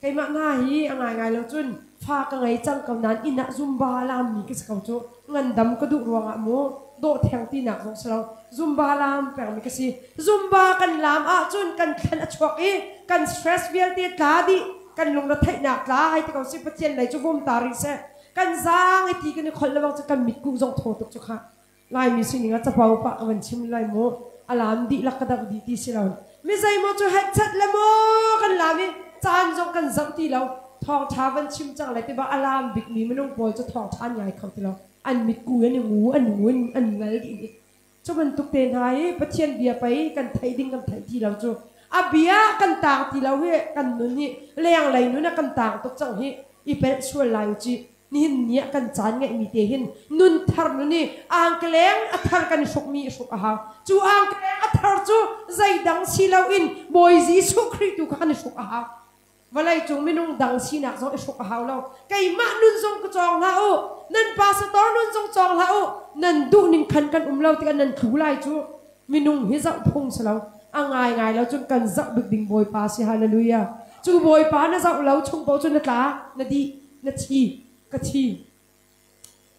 S1: Keimah hna hi a ngaingai lo cun fa ka ngei cang ko nain inn ah zumba lammi ka si ko cu. Ngandam ka duh ruangah mu dawh theng tinak zong si lo. Zumba lam pengmi ka si. Zumba kan lam ahcun kan thlan a chuak i kan stress vialte tla dih. Kan lungretheihnak tla hai ti ko si Pathian lei cu vum ta rih seh. Kan zaang i ti kan i kholh lewang cu kan mitkuh zong thaw tuk cu kha. Laimi sining ah capo pah ka van chim lai mu. A lam dihlak ka dang dih ti si lo. Mi zeimaw cu hetchat le maw kan lam i caan zong kan zoh ti lo. Thawngṭha van chim cang lai ti ba a lam bikmi minung pawl cu thawngṭha an ngai kho ti lo. An mitku an i ngu, an ngu in an ngal dih. Cu bantuk te hna hi Pathian bia pei kan theih ding kan theih ti lo cu. A bia kan taang ti lo hi kan nun hi lenglei nun ah kan taang tuk cang hi i pelh sual lai u cih. Nihin ni ah kan caan ngeihmi te hin nun thar nun hi angkeleng a thar kan i hrukmi i hruk a hau. Cu angkeleng a thar cu zeidang si loin Bawi Jesuh Khrih tu kha kan i hruk a hau. Vawleicung minung dang sinak zong i hruk a hau lo. Keimah nun zong ka cawng hlah u. Nan pastor nun zong cawng hlah u. Nan duh ning khan kan um lo tikah nan tlu lai cu. Minung hi zoh phung si lo. A ngaingai lo cun kan zoh bik ding Bawipa si. Hallelujah. Cu Bawipa na zoh lo chung paoh cu na tla, na dih, na thi, ka thi.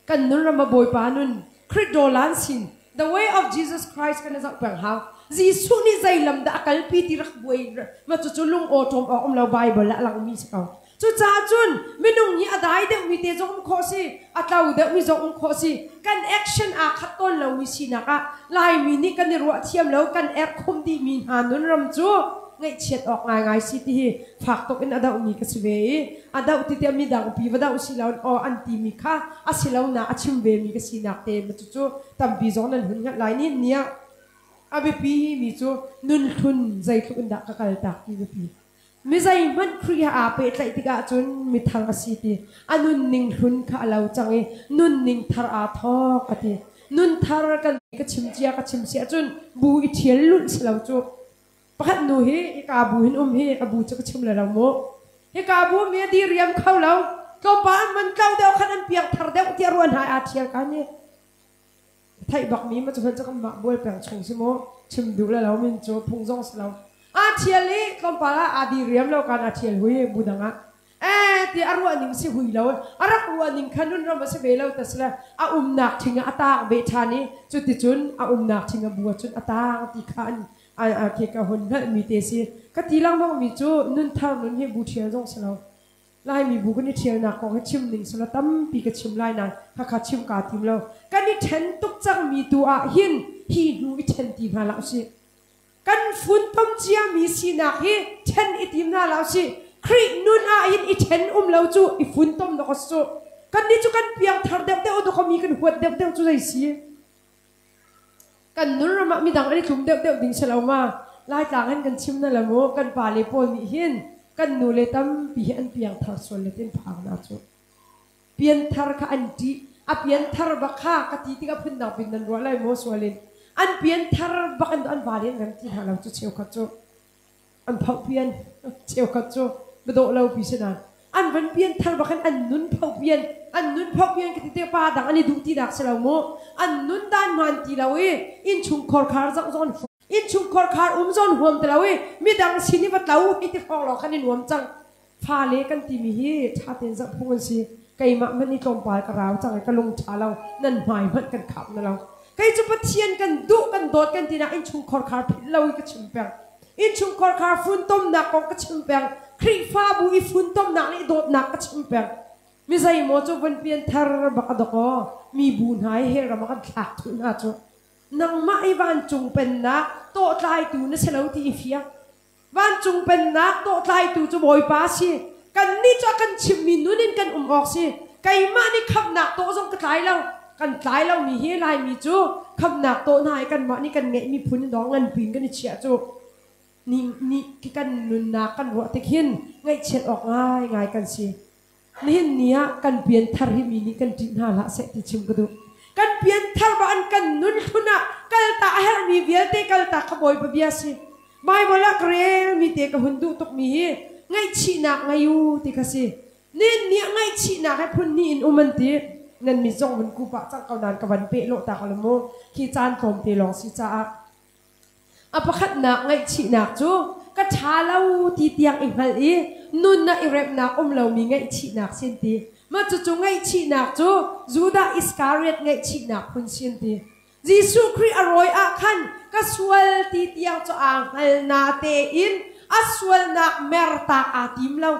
S1: Kan nun ram ah Bawipa nun Khrih dawlan sin the way of Jesus Christ kan i zoh peng hau. Jesuh nih zei lam dah a kalpi ti rak buai ma cucu lung awṭawm awk um lo Bible ah a langmi si ko. Cucaah cun minung hi a dai deuhmi te zong um khawh si, a tlo deuhmi zong um khawh si. Kan action aa khat tawn lomi sinak ah Laimi nih kan i ruah thiam lo, kan erhkhum dihmi hna nun ram cu ngaihchiat awk ngaingai si ti hi fak tuk in a dohmi ka si ve i a doh ti tiah midang pi va doh si lo aw an timi kha a si lo na a chim ve mi ka sinak te ma cucu tampi zong nan hun hngalh lai ni niah a biapi mi cu nun hlun zeitluk in dah ka kal tak ti biapi mi zeihmanh Khrih he aa pehtlaih tikah cun mithar a si ti a nunning hlun kha a lo cang i nunning thar aa thawk a ti nun thar kan ka chim cia ka chim si ahcun bu i ṭhial lulh si lo cu Pakhat nu hi hika bu hin um hi a bu cu ka chim le lo mu. Hika bu mi a diriam kho lo. Tlawmpal an man tlo deuh khan an piang thar deuh tiah ruan hai aa thial ka ni. Theih bak mi ma cu hman cu kan mah bual peng chung si mu. Chim duh le lo min cu phung zong si lo. Aa thial i tlawmpal ah aa diriam lo kan aa thial hui bu dang ah. Eh ti a ruah ning si hui lo. A rak ruah ning kha nun ram a si ve lo ta sila a umnak thing ah a taang ve ṭhan i cuticun a umnak thing a bu ahcun a taang ti kha an a ke ka hun hngalh mi te si. Ka ti lengmang mi cu nun thar nun hi bu ṭhial zong si lo. Laimi bu kan i ṭhialnak kong hi chim ning sila tampi ka chim lai nain khakha chim kaa tim lo. Kan i ṭhen tuk cangmi tu ah hin hi hnu i ṭhen ti hna hlah usih. Kan funtom ciami sinak hi ṭhen i tim hna hlah usih. Khrih nun ah hin i ṭhen um lo cu i funtom dawk a si cu. Kannih cu kan piangthar deuhdeuh dawk mi kan huat deuhdeuh cu zei si? Kan nun ram ah midang an i tlum deuhdeuh ding si lo ma? Laitlang in kan chim na la mu, kan pale pawl nih hin kan nule tampi hi an piangthar sual le tin phang na cu. Pianthar kha an ṭih. A pianthar bak kha ka ti tikah phundang pin nan ruah lai maw sual in. An pianthar bak in an vale an rem ti hna lo cu cheukhat cu. An phoh pian cheukhat cu dawh lo pi si nain an van pianthar bak in an nun phoh pian an nun phoh pian ka ti te pa dang an i duh ti dak si lo mu an nun dan hmaan ti lo i innchungkhar khar zong zong innchungkhar khar um zon huam ti lo i midang sin i va tlo hi ti hrawng lawng khan i nuam cang Fale kan timi hi ṭha tein zoh phung an si. Keimah hmanh i tlawmpal ka rau cang i ka lung ṭha lo, nan hmai hmanh kan khap na lo. Kei cu Pathian kan duh, kan dawt kan tinak innchungkhar khar philh lo i ka chim peng. Innchungkhar khar funtomnak kong ka chim peng. Khrihfabu i funtomnak le i dawtnak ka chim peng. Mi zeimaw cu vun pian thar bak a dok aw, mi bu hna i hell ram ah kan thlak thuh hna cu. Nangmah i vancung pennak tawhtlaitu na si lo ti i fiang. Vancung pennak tawhtlaitu cu Bawipa a si. Kannih cu a kan chimhmi nun in kan um awk si. Keimah nih khamhnak tawh zong ka tlai lo. Kan tlai lomi hi Laimi cu khamhnak tawh hna i kanmah nih kan ngeihmi phun in dawng nganpi in kan i chiah cu ni nih kan nunnak kan ruah tik hin ngaihchiat awk ngaingai kan si. Nihin ni ah kan pianthar hi mi nih kan ṭih hna hlah seh ti chim ka duh. Kan pianthar ba an kan nun hlun ah kalta a herhmi vialte kalta kha Bawipa bia si. Bible ah ka relmi te ka hun duh tukmi hi ngaihchihnak ngei u ti kha si. Nihin ni ah ngaihchihnak he phun hnih in um an ti. Nan mit zong vun ku pah cang ko nain ka van peh lawh ta ko la mu. Khi caan tlawmte lawng si caah. A pakhatnak ngaihchihnak cu ka ṭha lo ti tiang i hngalh i nun ah i remnak um lomi ngaihchihnak sin ti. Mah cucu ngaihchihnak cu Judah Iskariot ngaihchihnak phun sin ti. Jesuh Khrih a rawi ah khan ka sual ti tiang cu aa hngal na tein a sualnak mertak aa tim lo.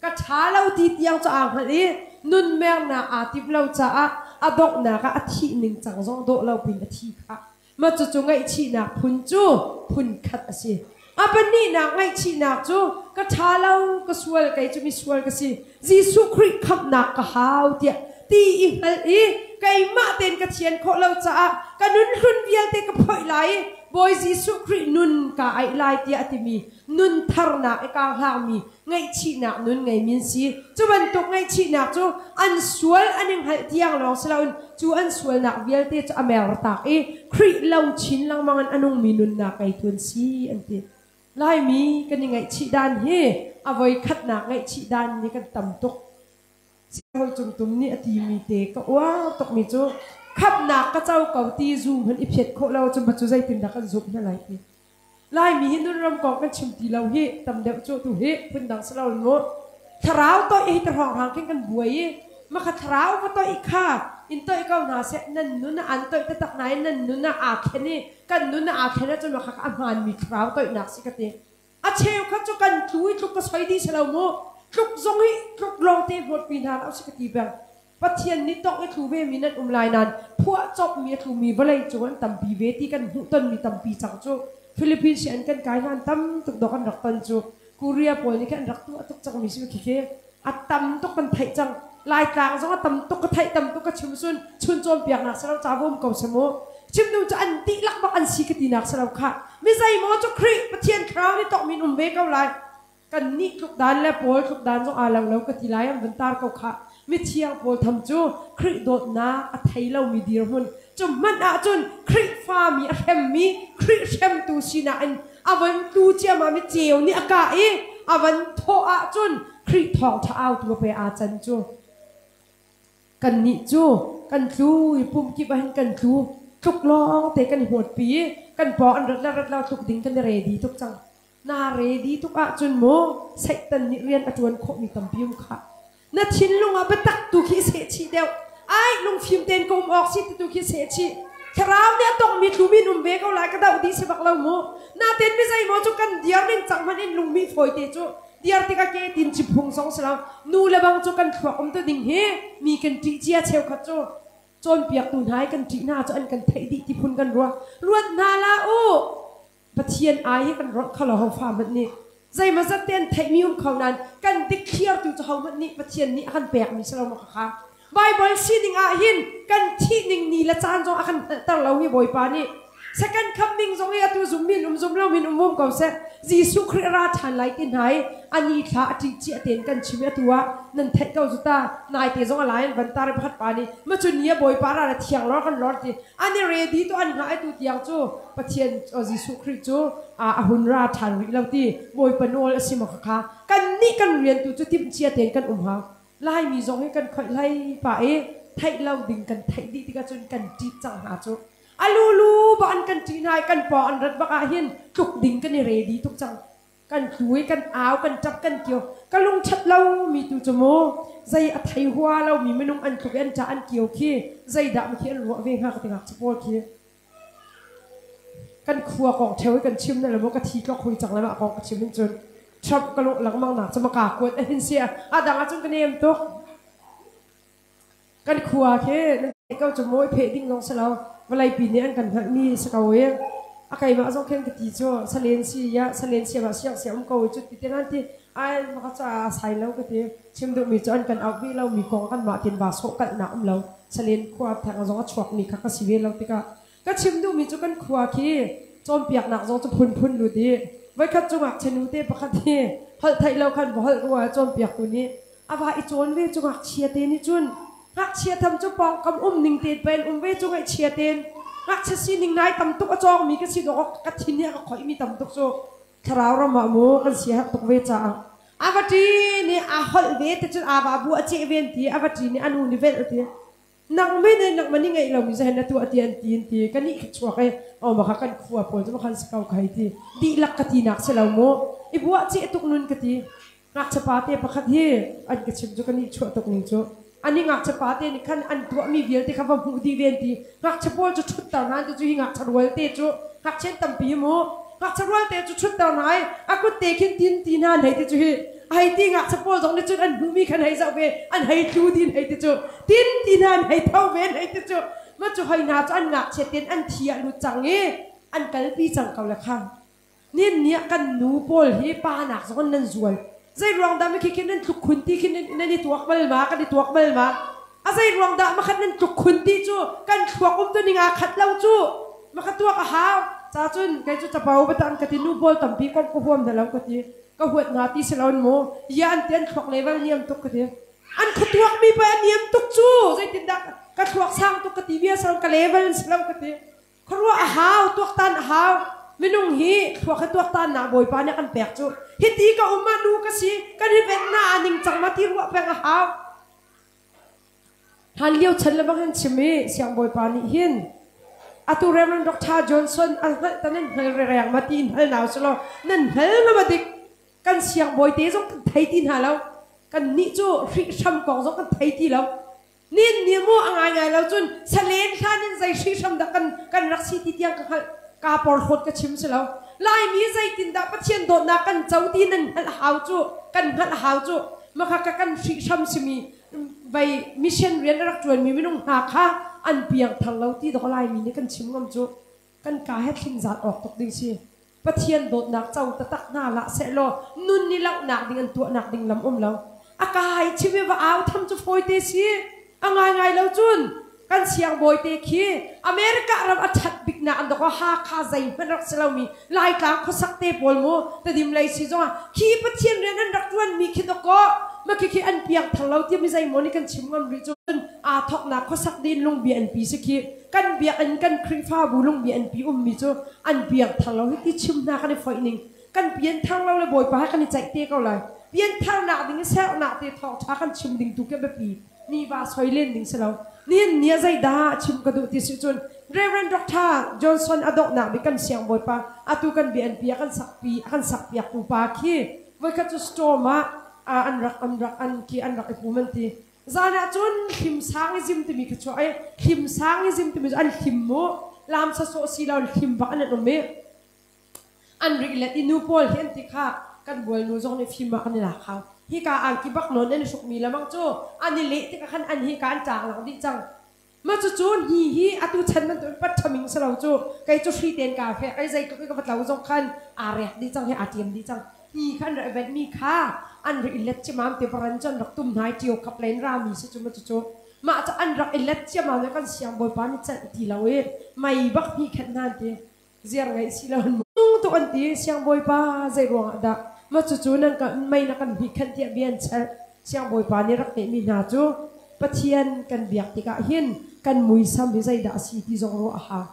S1: Ka ṭha lo ti tiang cu aa hngalh i nun mernak aa timh lo caah a donghnak ah a thih ning cang zong dawh lo pin a thi khah. Mah cucu ngaihchihnak phun cu phun khat a si. A pahnihnak ngaihchihnak cu ka ṭha lo, ka sual, kei cu misual ka si, Jesuh Khrih khamhnak ka hau tiah ti i hngalh i keimah tein ka thian khawh lo caah ka nun hlun vialte ka phoih lai i Bawi Jesuh Khrih nun kaa aih lai tiah a timi nun tharnak i kaa hlangmi ngaihchihnak nun ngeimi an si. Cu bantuk ngaihchihnak cu an sual an i hngalh tiang lawng si loin cu an sualnak vialte cu a mertak i Khrih lo chin lengmang in a nungmi nunnak ngeitu an si an ti. Laimi kan i ngaihchih dan hi a voi khatnak ngaihchih dan nih kan tam tuk. Siangbawi Cungtum nih a timi te ka uar tukmi cu khamhnak ka co ko ti zum hmanh i phiat khawh lo ahcun cu zeitindah kan zumh hna lai ti. Laimi hi nunram kong kan chim ti lo hi tam deuh cu tu hi phundang si lo mu. Thlarau toih hi ta hrawnghrang khin kan buai i makha thlarau va toih kha in toih ko hna seh nan nun ah an toih taktak nain nan nun ah aa thlen i kan nun ah aa thlen ahcun makha a hmaanmi thlarau toihnak si ka ti. A cheukhat cu kan tlu i tluk ka soi dih si lo mu. Tluk zong hi tluk lawngte hmuat pi hna lo si ka ti peng. Pathian nih tawk i thlu vemi nan um lai nain phuahcopmi a thlumi vawlei cung an tampi ve ti kan hmuhtonmi tampi cang cu. Philippines hi an kan kai hlan tam tuk dawk an rak ton cu. Korea pawl nih khin an rak tuah tuk cangmi si khikhi. A tam tuk kan theih cang. Laitlang zong a tam tuk ka theih tam tuk ka chim sun chun cawnpiaknak si lo ca va um ko seh mu. Chim nu cu an dihlak bak an si ka tinak si lo khah. Mi zeimaw cu Khrih Pathian Thlarau nih tawk min um ve ko lai. Kannih tluk dan le Paul tluk dan zong aa lo lo ka ti lai an vun tar ko khah. Mithiang Paul tham cu Khrih dawtnak a thei lomi dirhmun cu hmanh ahcun Khrihfa mi a hremmi Khrih hremtu sinak in a von tu ciammam i ceu nih a kah i a van thawh ahcun Khrih thawngṭha autu a pe aa can cu. Kannih cu kan tlu i pumkip ah hin kan tlu. Tluk lawng te kan i hmuatpi i kan paw an rat le rat lo tluk ding kan i ready tuk cang. Na ready tuk ahcun maw Satan nih rian a ṭuan khawhmi tampi um khah. Na thinlung ah biatak tu khi sehchih deuh. Ai lungfim tein ka um awk si ti tu khi sehchih. Thlarau nih a tongmi tlumin um ve ko lai ka doh dih si bak lo mu. Natein mi zeimaw cu kan diar ning cang hmanh in lungmi fawi te cu diar tikah ke tin ci phung zong si lo. Nu le bang cu kan thluak um tu ding hi mi kan ṭih cia cheukhat cu cawnpiaktu hna i kan ṭih hna cu an kan theih dih ti phun kan ruah. Ruat hna la u. Pathian ai hi kan rawlh kho lo ho fa hmanh nih zeimawzat te an theihmi um kho nain kan dikthliartu cu hohmanh nih Pathian nih a kan pekmi si lo maw kha Bible sining ah hin kan thih ning ni le caan zong a kan hngalhter lo hi Bawipa nih second coming zong hi atu zum min um zum lo min um um ko seh Jesuh Khrih ra ṭhan lai ti hna i ani thla a ṭih cia tein kan chim i atu ah nan theih ko zu ta naite zong a lai an van tar i pakhat pa nih ma cu ni a Bawipa ra le thiang lor kan lor ti An i ready tu an hngah i tu tiang cu Pathian Jesuh Khrih cu a hun ra ṭhan rih lo ti Bawipa nawl a si maw khakha kannih kan rian tu cu timhcia tein kan um hau. Laimi zong hi kan khoih hlei pah i theih lo ding kan theih dih tikah cun kan ṭih cang hna cu. A lulu bak an kan ṭih hna i kan pawng an rat bak ah hin tluk ding kan i ready tuk cang. Kan tlu i kan au kan ṭap kan kio ka lung ṭhat lo mi tu cu mu zei a thei hua lo mi minung an tluk i an ṭah an kio khi zeidah ma khi an ruah ve hnga ka ti ngakchia pawl khi kan khua kong ṭheo i kan chim na le maw ka thi tlok hui cang le mah kong ka chim hin cun Trump ka lawh lengmang nak cu ma kaa kuat a hin si a dang ahcun ka nem tuk Kan khua khi nan theih ko cu maw i pheh ding zong si lo. Vawleipi nih an kan hngalhmi si ko i a keimah zong khin ka ti cu salen si ya salen siam ah siang siam um ko i cu ti te nan ti ai maka ca a sai lo ka ti chim duhmi cu an kan auh ve lo mi kong kan mah tin va sawh kalhnak um lo salen khua theng zong a chuak mi kha ka si ve lo tikah ka chim duhmi cu kan khua khi cawnpiaknak zong cu phunphun lut i voikhat cu ngakchia nu te pakhat hi holh theih lo khan va holh rua cawnpiaktu nih a va i cawn ve cu ngakchia te nih cun ngakchia tham cu pawngkam um ning te pen um ve cu ngaihchia ten ngakchia sining nai tam tuk a cawngmi ka si dawk ka thin nih a ka khoihmi tam tuk cu thlarau ram ah mu kan sia herh tuk ve caah a va ṭi nih a holh ve te cun a va bu a ceh ven ti a va ṭi nih a nu nih velh ti nang men in nang mani ngeih lomi zahen na tuah ti an ti an ti kan ih chuak i o ma kha kan khua pawl cu ma khan si ko kai ti dihlak ka ti nak si lo mu i buah ceh tuk nun ka ti ngakchia pa te pakhat hi an ka chim cu kan ih chuah tuk ning cu ani ngakchia pa te nih khan an tuahmi vialte kha va hmuh dih ven ti ngakchia pawl cu ṭhutter hna cu hi ngakchia rual te cu ngakchia tampi mu ngakchia rual te cu ṭhutter hna i a kut te khin tin ti hna hei ti cu hi hei ti ngakchia pawl zong nih cun an hmuhmi khan hei zoh ve an hei tlu din hei ti cu tin ti hna an hei tho ve hei ti cu ma cu hoi hna cu an ngakchia ten an thi ah lut cang i an kalpi cang ko le kha nin nih kan nu pawl hi pa nak zong nan zual zei ruang dah mi khi nan tluk khun ti khi nan i tuak bal ma kan i tuak bal ma a zei ruang dah makhat nan tluk khun ti cu kan thluak um tu ning aa khat lo cu maka tuak a hau ca cun kei cu capo batang ka ti nu pawl tampi kom ka huam na lo ka ti ka huat nga ti si loin mu ya an ti an thluak level niam tuk ka ti an khuatuak mi pa an niam tuk cu zeitindah ka thluak sang tuk ka ti bia sa ka level si lo ka ti Khuaruah a hau, tuaktan a hau. Minung hi thluak he tuaktan nak Bawipa nih a kan pek cu. Hiti ka um ah nu ka si, kan i ven na a ningcang ma ti ruah peng a hau. Hlan lio chan le bang hin chim i siang Bawipa nih hin atu Reverend Dr. Johnson a hngalh ta nan hngal rereng ma ti hngal nau si law nan hngal ma ma dik kan siang bawi te zong kan thei ti hna lo kan nih cu hrihhram kong zong kan thei ti lo Nin ni mu a ngaingai lo cun salen hlan in zei hrihhram dah kan kan rak si ti tiang ka hngalh ka porhlawt ka chim si lo Laimi zeitindah Pathian dawtnak kan co ti nan hngalh hau cu kan hngalh hau cu maka ka kan hrihhram simi vei mission rian a rak ṭuanmi minung hna kha an piang thar lo ti dawk Laimi nih kan chim ngam cu kan ka he thlin zat awk tuk ding si Pathian dawtnak co taktak hna hlah sehlaw nun ni langhnak ding an tuahnak ding lam um lo. A kai chim i va au tham cu fawite si. A ngaingai lo cun kan siangbawi te khi America ram a ṭhat biknak an dawk Hakha zeihmanh rak si lomi Laitlang khuasak te pawl mu Tedim lei si zongah khi Pathian rian an rak ṭuanmi khi dawkaw ma khi khi an piang thar lo ti mi zeimaw nih kan chim ngam rih cun aa thawknak khuasak din lungbi an pi si khi kan biakinn kan Khrihfabu lungbi an pi ummi cu an piangthar lo hi ti chim hna kan i foih ning kan pianthar lo le Bawipa he kan i ceih te ko lai piantharnak ding i sernak te thawngṭha kan chim ding tu ke biapi mi va soi len ding si lo. Nihin ni ah zeidah chim ka duh ti si cun Reverend Dr. Johnson a donghnak bik kan siangbawipa atu kan BNP a kan sakpi a kan sakpiaktu pa khi voikhat cu storm ah an rak an rak an khi an rak i pum an ti. Zan ah cun hlimsang i zim timi kha chuah i hlimsang i zim timi cu an hlim mu lam sasawh si lo hlim bak an an um i an rik let i nu pawl hi an ti kha kan bualnu zong nih fim ah kan i lak hau. Hika angki bak nawn an i hrukmi lamang cu an i leh tikah khan an hika an ṭaang lang dih cang. Mah cucu ni hi atu chan bantukin pat ṭhaming si lo cu kei cu hri tein kaa fek i zeitluk i ka va tlo zong khan aa rek dih cang hi aa ṭiam dih cang. Ni kha an rak i venhmi kha an rak i let ciamam ti varan cu an rak tum hna i ṭio khap lei in rami si cu ma cucu mah cu an rak i let ciamam i kan siangbawipa nih celh ti lo i mei bak hnih khenh hna an ti. Ziar ngeih si lo nung tuk an ti. Siangbawipa zei ruangah dah ma cucu nan ka mei na kan hmih khenh tiah bia an chelh. Siangbawipa nih rak nehmi hna cu Pathian kan biak tikah hin kan muisam hi zeidah a si ti zong ruah a hau.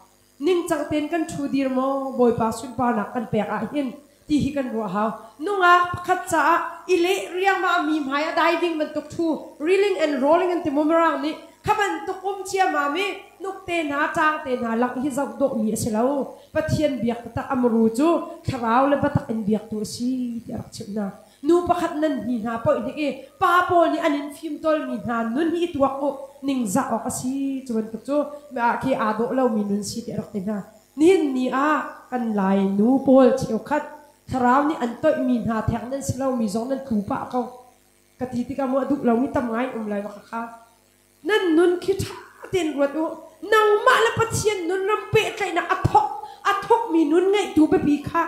S1: Ningcang tein kan ṭhu dir maw Bawipa sunparnak kan pek ah hin ti hi kan ruah hau. Nungak pakhat caah i leh riangmah mi hmai ah diving bantuk ṭhu reeling and rolling an ti mu Mirang nih kha bantuk um ciammam i hnuk te hna ṭaang te hna lak hi zoh dawhmi a si lo. Pathian biak taktak a muru cu thlarau le biatak in biaktu a si tiah a rak chimh hna. Nu pakhat nan hi hna poih hnik i pa pawl nih an in fimtawlmi hna nun hi i tuak u ningzah awk a si cu bantuk cu khi aa dawh lomi nun si tiah a rak ti hna. Nihin ni ah kan Lai nu pawl cheukhat thlarau nih an toihmi hna theng nan si lomi zong nan tlu pah ko. Ka ti tikah mu a duh lomi tam ngai in um lai ma kha. Nan nun khi ṭha tein ruat u. Nangmah le Pathian nun ram pehtlaihnak a thok a thokmi nun ngeihtu biapi kha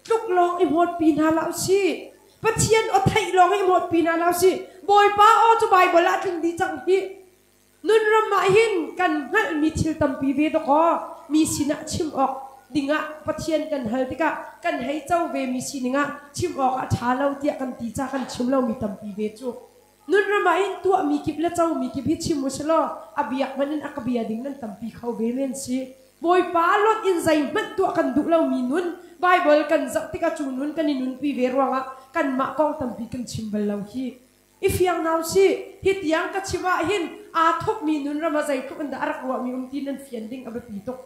S1: tluk lawng i hmawtpi hna hlah usih. Pathian aw theih lawng i hmawtpi hna hlah usih. Bawipa aw cu Baibal ah a tling dih cang hih. Nunram ah hin kan hngalhmi thil tampi ve dawkaw mi sinah chim awk dingah Pathian kan hal tikah kan hei co vemi sining ah chim awk a ṭha lo tiah kan ti ca kan chim lomi tampi ve cu. Nunram ah hin tuahmi kip le comi kip hi chim u silaw a biak hmanh in a ka bia ding nan tampi kho ve men si. Bawipa lot in zeihmanh tuah kan duh lomi nun Baibal kan zoh tikah cu nun kan i nunpi ve ruangah kanmah kong tampi kan chim bal lo hi. I fiang hna usih. Hi tiang ka chim ah hin aa thupmi nun ram ah zeitluk in dah a rak ruahmi um ti nan fian ding a biapi tuk.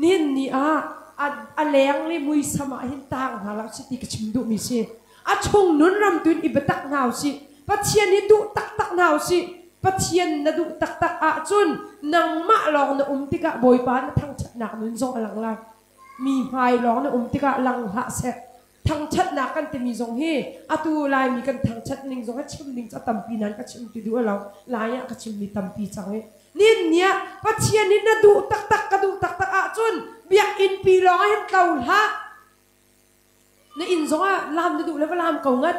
S1: Nihin ni ah a leng le muisam ah hin taang hna hlah usih ti ka chim duhmi si. A chung nun ram tu in i biatak hna usih. Pathian hi duh taktak hna usih. Pathian na duh taktak ahcun nangmah lawng na um tikah Bawipa na thangṭhatnak nun zong a lang lai. Mi hmai lawng na um tikah lang hlah seh. Thangṭhatnak kan timi zong hi atu Laimi kan thangṭhat ning zong hi chim ding cu a tampi nain ka chim ti duh lo. Lai ah ka chimmi tampi cang i nin ni ah Pathian nih na duh taktak ka duh taktak ahcun biakinn pi lawng ah hin tlo hlah. Na inn zong ah laam na duh le va laam ko ngat.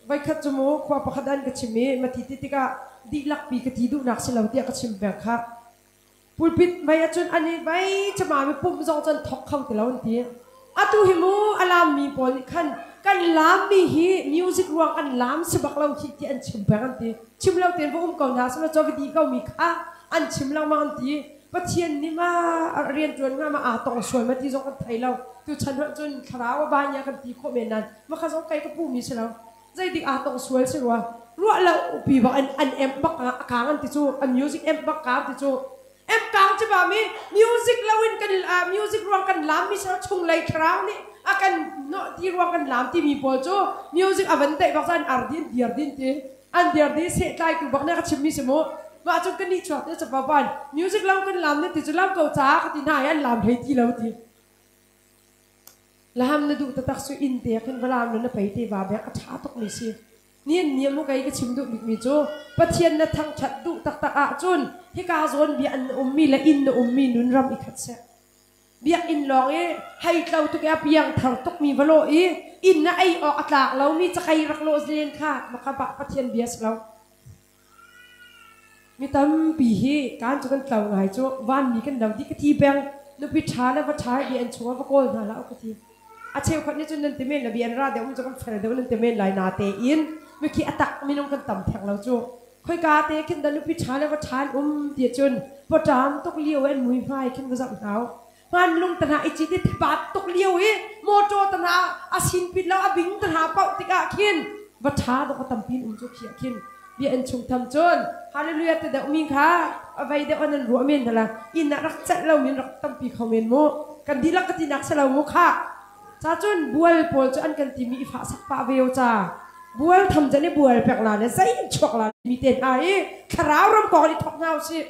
S1: Voikhat cu mu khua pakhat an ka chim i mati ti tikah dihlak pi ka ti duhnak si lo tiah ka chim peng kha. Pulpit mei ahcun an i vai cama mi pumh zong cun thok kho ti lo an ti. Atu hi mu a laammi pawl nih khan kan laammi hi music ruang kan laam si bak lo hi ti an chim peng an ti. Chim lo tein va um ko hna sihmanhsehlaw caw va dih ko mi kha an chim lengmang an ti. Pathian nih ma rianṭuan hnga ma aa tong sual ma ti zong kan thei lo. Tuchan hmanh cun thlarau a vai nia kan ti khawh men nain maka zong kei ka puhmi si lo. Zeidik aa tong sual si rua. Ruah lo pi bak an an emp bak a kang an ti cu an music emp bak kaang ti cu emp kaang ci ba mi music lo in kan music ruang kan lam mi sar chung lei thlarau nih a kan no ti ruang kan lam ti mi pawl cu music a van daih bak an ar din diar din ti an diar di se tlai tu bak ne ka chim mi si mu mah cu kan ni chuak te chapa ban music lo kan lam ne ti cu lam ko ca ka ti hna an lam hlei ti lo ti Laham na duh taktak cu inn te khin va lam na pei te va bek a ṭha tuk mi si. Nian niam mu kei ka chim duh bik mi cu Pathian na thangṭhat duh taktak ahcun hika zawn bia an na ummi le inn na ummi nun ram i khat seh. Biakinn lawng i hei tlo tuk i a piang thar tuk mi va lawh i inn na ei awk a tlak lomi cakei rak lawh len kha maka bah Pathian bia si lo. Mi tampi hi kaan cu kan tlo ngai cu vanmi kan lo dih ka ti peng. Nupi ṭha le va ṭha hi bia an chungah va kawl hna hlah u ka ti. A cheukhat nih cun nan ti men le bia an ra deuh um cu kan fel deuh nan ti men lai natein mikhi a tak minung kan tam theng lo cu. Khoika te khin dah nupi ṭha le va ṭha an um ti cun pawṭam tuk lio i an muihmai khin va zoh hna u. Hmanlung te hna i cit i thipat tuk lio i motor te hna a sin pit lo a bing te hna paoh tikah khin va ṭha dawk a tampi in um cu khi ah khin. Bia in chung tham cun hallelujah te deuh mi kha a vei deuh an ruah men hala inn ah rak celh lo min rak tampi kho men mu. Kan dihlak ka tinak si lo mu kha. Ca cun bual pawl cu an kan timi i fah sak pah ve o ca. Bual tham cun i bual pek la le zei in chuak la mi te hna i thlarau ram kong i thok hna usih.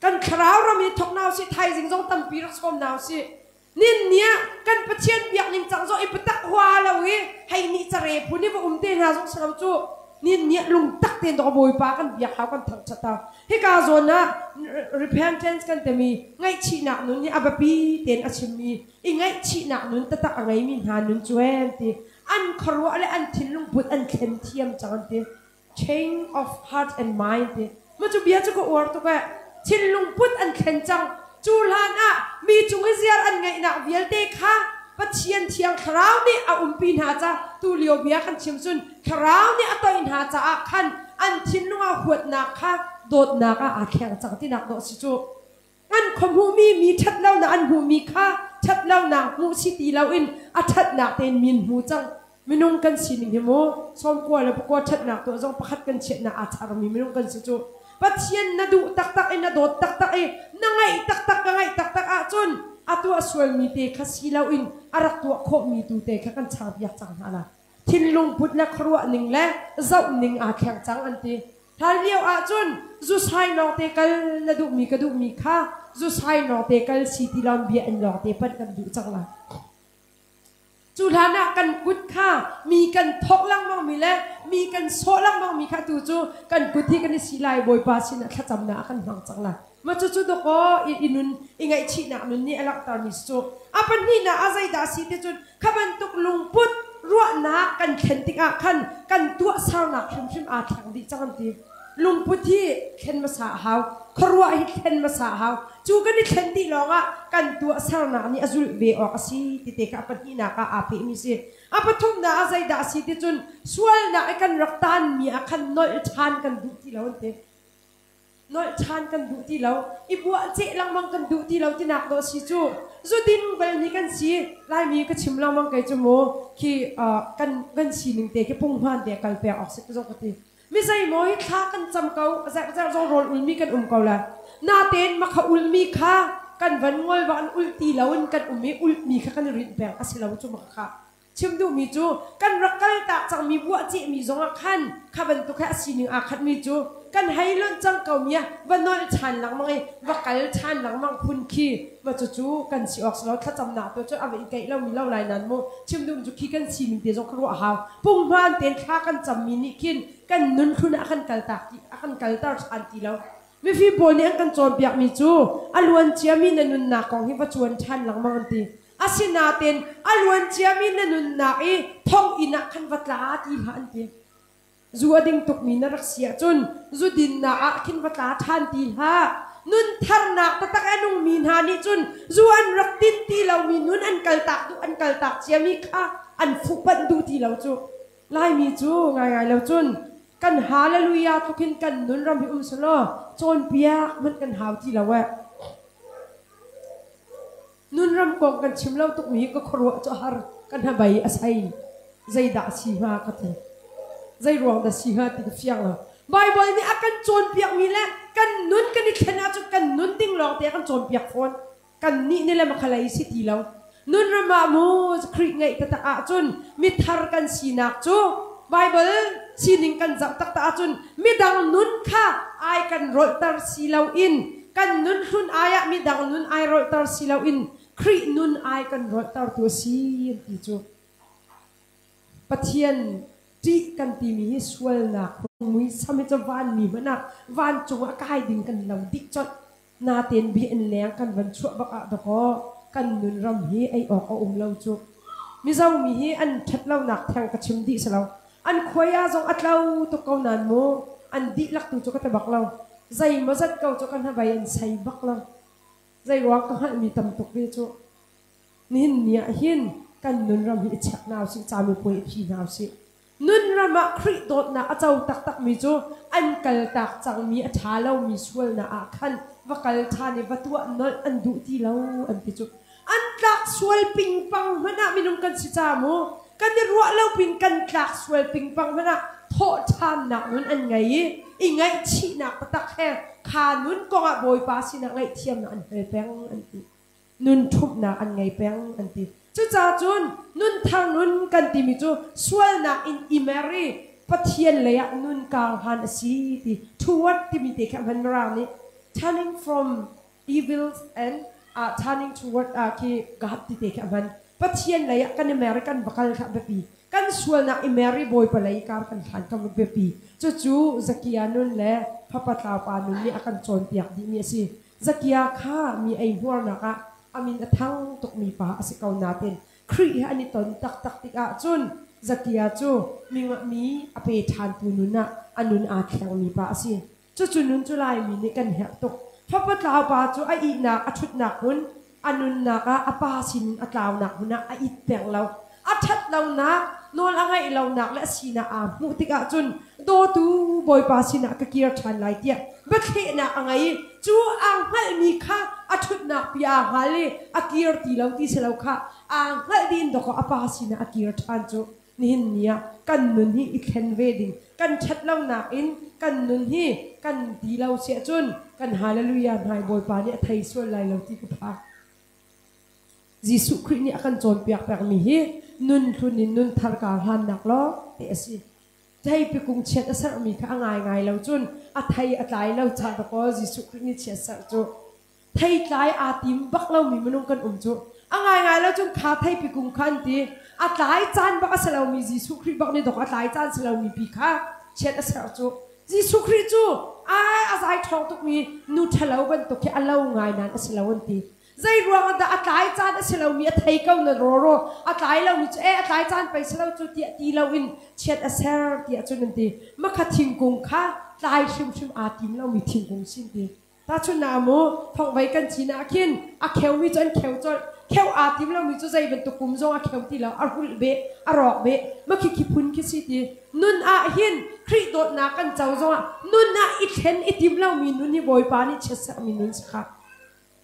S1: Kan thlarau ram i thok hna usih thaizing zong tampi rak sawm hna usih. Nin nia kan Pathian biak ning cang zong i patak hua lo i hei nih care phun i va um te hna zong si lo cu. Nin nia lungtak tein dawk Bawipa kan biak hau kan thangṭhat hau. Hika zawn ah repentance kan timi ngaihchihnak nun hi a biapi tein a chimmi i ngaihchihnak nun taktak a ngeimi hna nun cu an ti. An khuaruah le an thinlung put an thlen thiam cang an ti. Change of heart and mind ti. Mah cu bia cu ka uar tuk eh. Thinlung put an thlen cang. Cu hlan ah mi cung i ziar an ngeihnak vialte kha Pathian Thiang Thlarau nih a umpi hna ca tu lio bia kan chim cun Thlarau nih a toih hna caah khan an thinlung ah huatnak kha dawtnak ah aa thleng cang tinak dawh si cu. An khuahmuhmi mi ṭhatlonak an hmuhmi kha ṭhatlonak hmuh si ti loin a ṭhatnak tein min hmu cang. Minung kan sining hi mu sawmkua le pakua ṭhatnak tuah zong pakhat kan chiatnak aa charmi minung kan si cu. Pathian na duh taktak i na dawt taktak i na ngaih taktak ka ngaih taktak ahcun a tuah sualmi te kha si loin a rak tuah khawhmi tu te kha kan charpiak cang hna lai. Thinlung put le khuaruah ning le zoh ning aa thleng cang an ti. Hlan lio ahcun zusai lawngte kal na duhmi ka duhmi kha zusai lawngte kal si ti lawng bia in lawngte panh kan duh cang lai. Cu hlan ah kan kut kha mi kan thok lengmang mi le mi kan sawh lengmang mi kha tu cu kan kut hi kan i si lai Bawipa sinah thlacamnak ah kan hmang cang lai. Ma cucu dawkaw i nun i ngaihchihnak nun nih a langhtermi si cu. A pahnihnak ah zeidah a si ti cun kha bantuk lungput ruahnak kan thlen tikah khan kan tuahsernak hrimhrim aa thleng dih cang an ti. Lungput hi thlen hmasa a hau. Khuaruah hi thlen hmasa a hau. Cu kan i thlen dih lawngah kan tuahsernak nih a zulh ve awk a si ti te kha a pahnihnak ah aa pehmi si. A pathumnak ah zeidah a si ti cun sualnak i kan rak taanmi ah khan nolh ṭhan kan duh ti lo an ti. Nolh ṭhan kan duh ti lo. I buahceh lengmang kan duh ti lo tinak dawh si cu. Zudin bal nih kan si. Laimi ka chim lengmang kei cu mu khi kan kan sining te khi punghman te kal pek awk si zong ka ti. Mi zeimaw hi thla kan cam ko, zerh zong rawl ulmi kan um ko la. Natein makha ulmi kha kan van ngol bak an ul ti lo in kan um i ulmi kha kan i rinh peng a si lo cu makha. Chim duhmi cu kan rak kaltak cangmi buahcehmi zongah khan kha bantuk he a sining aa khatmi cu kan hei lonh cang ko mi ah va nolh ṭhan lengmang i va kal ṭhan lengmang phun khi ma cucu kan si awk si lo thlacamnak tu cu a va i keih lomi lo lai nan mu chim duhmi cu khi kan sining te zong kha ruah hau punghman tein thla kan cammi nih khin kan nun hlun ah a kan kaltak ti a kan kalter ṭhan ti lo mifim pawl nih an kan cawnpiakmi cu a luan ciami na nunnak kong hi va cuan ṭhan lengmang an ti Asinain a luan ciami na nunnak i thonginn ah khan va tla ti hlah an ti. Zu a ding tukmi na rak si ahcun zu dinnak ah khin va tla ṭhan ti hlah. Nun tharnak taktak a nungmi hna nih cun zu an rak din ti lomi nun an kaltak duh an kaltak ciami kha an fuhpanh duh ti lo cu. Laimi cu ngaingai lo cun kan hallelujah tluk hin kan nun ram hi um selaw cawnpiak hmanh kan hau ti lo eh. Nunram kong kan chim lo tukmi hi ka khuaruah cu a har. Ka hnabei a sei. Zeidah a si hnga ka ti. Zei ruang dah si hnga ti ka fiang lo. Baibal nih a kan cawnpiakmi le kan nun kan i thlen ahcun kan nun ding lawng te a kan cawnpiak fawn. Kan nih nih le makhalei si ti lo. Nunram ah mu Khrih ngeih taktak ahcun mithar kan sinak cu Baibal sining kan zoh taktak ahcun midang nun kha ai kan rolhter si loin kan nun hlun ai ah midang nun ai rolhter si loin Khrih nun ai kan rolhtertu a si an ti cu. Pathian ṭih kan timi hi sualnak muisam hi cu vanmi hmanh ah vancung ah kai ding kan lo dih colh. Natein bia in leng kan van chuah bak ah dakaw kan nun ram hi ei awk a um lo cu. Mizo mi hi an ṭhat lonak theng ka chim dih si lo. An khuai ah zong a tlo tuk ko nain mu an dihlak tu cu ka ti bak lo. Zeimawzat ko cu ka hnabei an sei bak lo. Zei ruang ka hngalhmi tam tuk ve cu. Nihin ni ah hin kan nun ram hi i check hna usih, camipuai i phi hna usih. Nunram ah Khrih dawtnak a co taktakmi cu an kaltak cangmi a ṭha lomi sualnak ah khan va kal ṭhan i va tuah nolh an duh ti lo an ti cu. An tlak sual pingpang hmanh ah minung kan si ca mu. Kan i ruah lo pin kan tlak sual pingpang hmanh ah Thawhṭhannak nun an ngei i i ngaihchihnak taktak he kha nun kongah Bawipa sinah ngaihthiamnak an hal peng an ti. Nun ṭhumhnak an ngei peng an ti. Cucaah cun nunthar nun kan timi cu sualnak in i mer i Pathian lei ah nun kar hlan a si ti toward timi te kha hman Mirang nih turning from evils and turning toward khi God ti te khi a hman. Pathian lei ah kan i mer i kan va kal kha a biapi. Kan sualnak i mer i Bawipa lei kar kan hlan kha va biapi. Cucu Zakia nun le fapa tlaupa nun nih a kan cawnpiak dihmi a si. Zakia kha mi eihmuarnak ah a min a thang tukmi pa a si ko nain Khrih he an i ton taktak tikah cun Zakia cu mi mi a pe ṭhantu nun ah a nun aa thlengmi pa a si. Cucu nun cu Laimi nih kan herh tuk. Fapa tlau pa cu a ihnak a ṭhutnak hmun, a nunnak ah a pa sinin a tlaunak hmun ah a it peng lo. A ṭhat lonak, nawl a ngaih lonak le a sinak aa hmuh tikah cun dawtu Bawipa sinah ka kir ṭhan lai tiah biathlehnak a ngei i cu aa hngalhmi kha a ṭhutnak pi aa hngal i a kir ti lo ti si lo kha aa hngalh dih in dawkaw a pa sinah a kir ṭhan cu. Nihin ni ah kan nun hi i thlen ve ding kan ṭhat lonak in kan nun hi kan ti lo siah cun kan hallelujah hnai Bawipa nih a thei sual lai lo ti ka phak. Jesuh Khrih nih a kan cawnpiak pekmi hi nun hlun in nun thar kar hlannak lawng te a si. Theipi kung chiat a serhmi kha a ngaingai lo cun a thei a tlai lo ca dakaw Jesuh Khrih nih chiat serh cu theitlai aa tim bak lomi minung kan um cu a ngaingai lo cun kha theipi kung kha an ti a tlai caan bak a si lomi Jesuh Khrih bak nih dok a tlai caan si lomi pi kha chiat a serh cu Jesuh Khrih cu ai a zai ṭhawng tukmi nu ṭhalo bantuk khi a lo ngai nain a si lo an ti. Zei ruang dah a tlai caan a si lomi a thei ko na rawraw a tlai lomi cu e a tlai caan pei si lo cu tiah ti loin chiat a ser tiah cun an ti. Makha thingkung kha tlai hrimhrim aa tim lomi thingkung sin ti. Tahchunhnak mu thongvei kan cin ah khin a kheumi cu an kheu colh. Kheu aa tim lomi cu zei bantuk kum zong a kheu ti lo, a rulh beh, a rawk beh. Makhi khi phun khi si ti. Nun ah hin Khrih dawtnak kan co zongah nun ah i thlen i tim lomi nun hi Bawipa nih chiatserhmi nun si kha.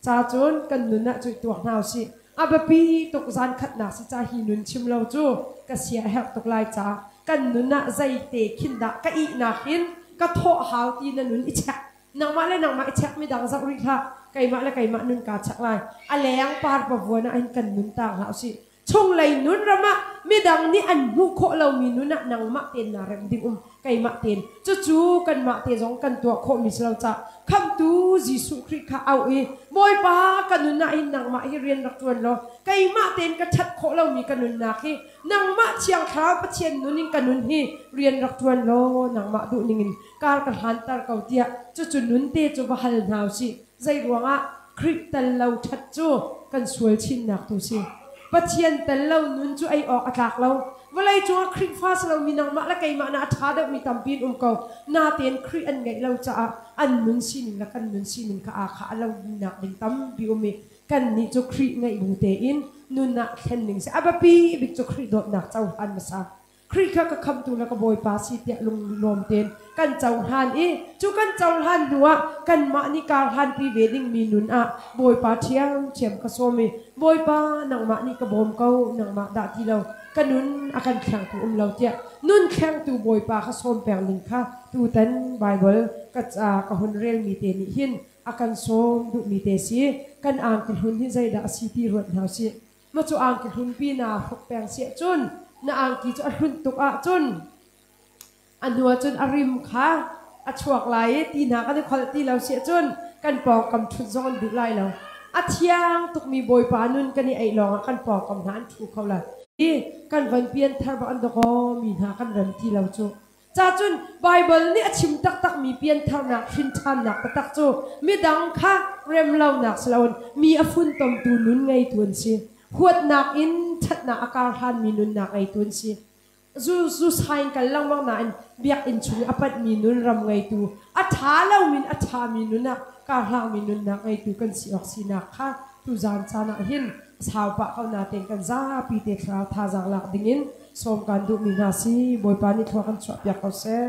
S1: Ca cun kan nun ah cuih tuak hna usih. A biapi tuk zan khatnak si ca hi nun chim lo cu ka sia a herh tuk lai ca kan nun ah zeite khin dah ka ihnak hin ka thawh hau ti na nun i check. Nangmah le nangmah i check midang zoh rih hlah. Keimah le keimah nun kaa check lai. A leng par pavuan ah hin kan nun taang hlah usih. Chunglei nun ram ah midang nih an hmuh khawh lomi nun ah nangmah tein naa rem ding um keimah tein cucu kanmah te zong kan tuah khawhmi si lo cah khamhtu Jesuh Khrih kha auh i Bawipa ka nun ah hin nangmah hi rian rak ṭuan law keimah tein ka ṭhat khawh lomi ka nunnak hi nangmah Thiang Thlarau Pathian nun in ka nun hi rian rak ṭuan law nangmah duh ning in kar ka hlanter ko tiah cucu nun te cu va hal hna usih. Zei ruangah Khrih tel lo ṭhat cu kan sual chinnak tu si. Pathian tel lo nun cu ei awk a tlak lo. Vawlei cungah Khrihfa si lomi nangmah le keimah na a ṭha deuhmi tampi in um ko. Natein Khrih an ngeih lo caah an nun sining le kan nun sining kha aa khah lo nak ding tampi um i kannih cu Khrih ngeih bu tein nun ah thlen ning si. A biapi bik cu Khrih dawtnak cohlan hmasa. Khrih kha ka khamhtu le ka Bawipa si tiah lunglawm tein kan cohlan i cu kan cohlan hnuah kanmah nih kar hlanpi ve dingmi nun ah Bawipa ṭhiamṭhiam ka sawm i Bawipa nangmah nih ka bawm ko nangmah dah ti lo ka nun a kan thlengtu um lo tiah nun thlengtu Bawipa kha sawm peng ding kha tutan Baibal ka ca ka hun relmi te nih hin a kan sawm duhmi te si kan angki hlun hi zeidah a si ti ruat hna usih. Ma cu angki hlunpi naa hruk peng siah cun na angki cu a hlunh tuk ahcun a hnu ahcun a rim kha a chuak lai i ti hna kan i kholh ti lo siah cun kan pawngkam ṭhut zong an duh lai lo. A thiang tukmi Bawipa nun kan i eih lawngah kan pawngkam hna an ṭhu kho lai. I kan von pian thar bak an dawkaw mi hna kan rem ti lo cu. Cacun Baibal nih a chim taktakmi piantharnak, hrinṭhannak taktak cu midang kha remlonak si loin mi a funtomtu nun ngeitu an si. Huatnak in ṭhatnak a karhlanmi nunnak ngeitu an si. Zu, zu sain kal lengmang nain biakinn chung i a panhmi nun ram ngeitu, a ṭha lomi in a ṭhami nun ah karhlangmi nunnak ngeitu kan si awk sinak kha tuzaan caan ah hin sau pah ko natein kan zapi te thlarau thazaang lak dingin sawm kan duhmi hna si. Bawipa nih thlua kan chuahpiak ko seh.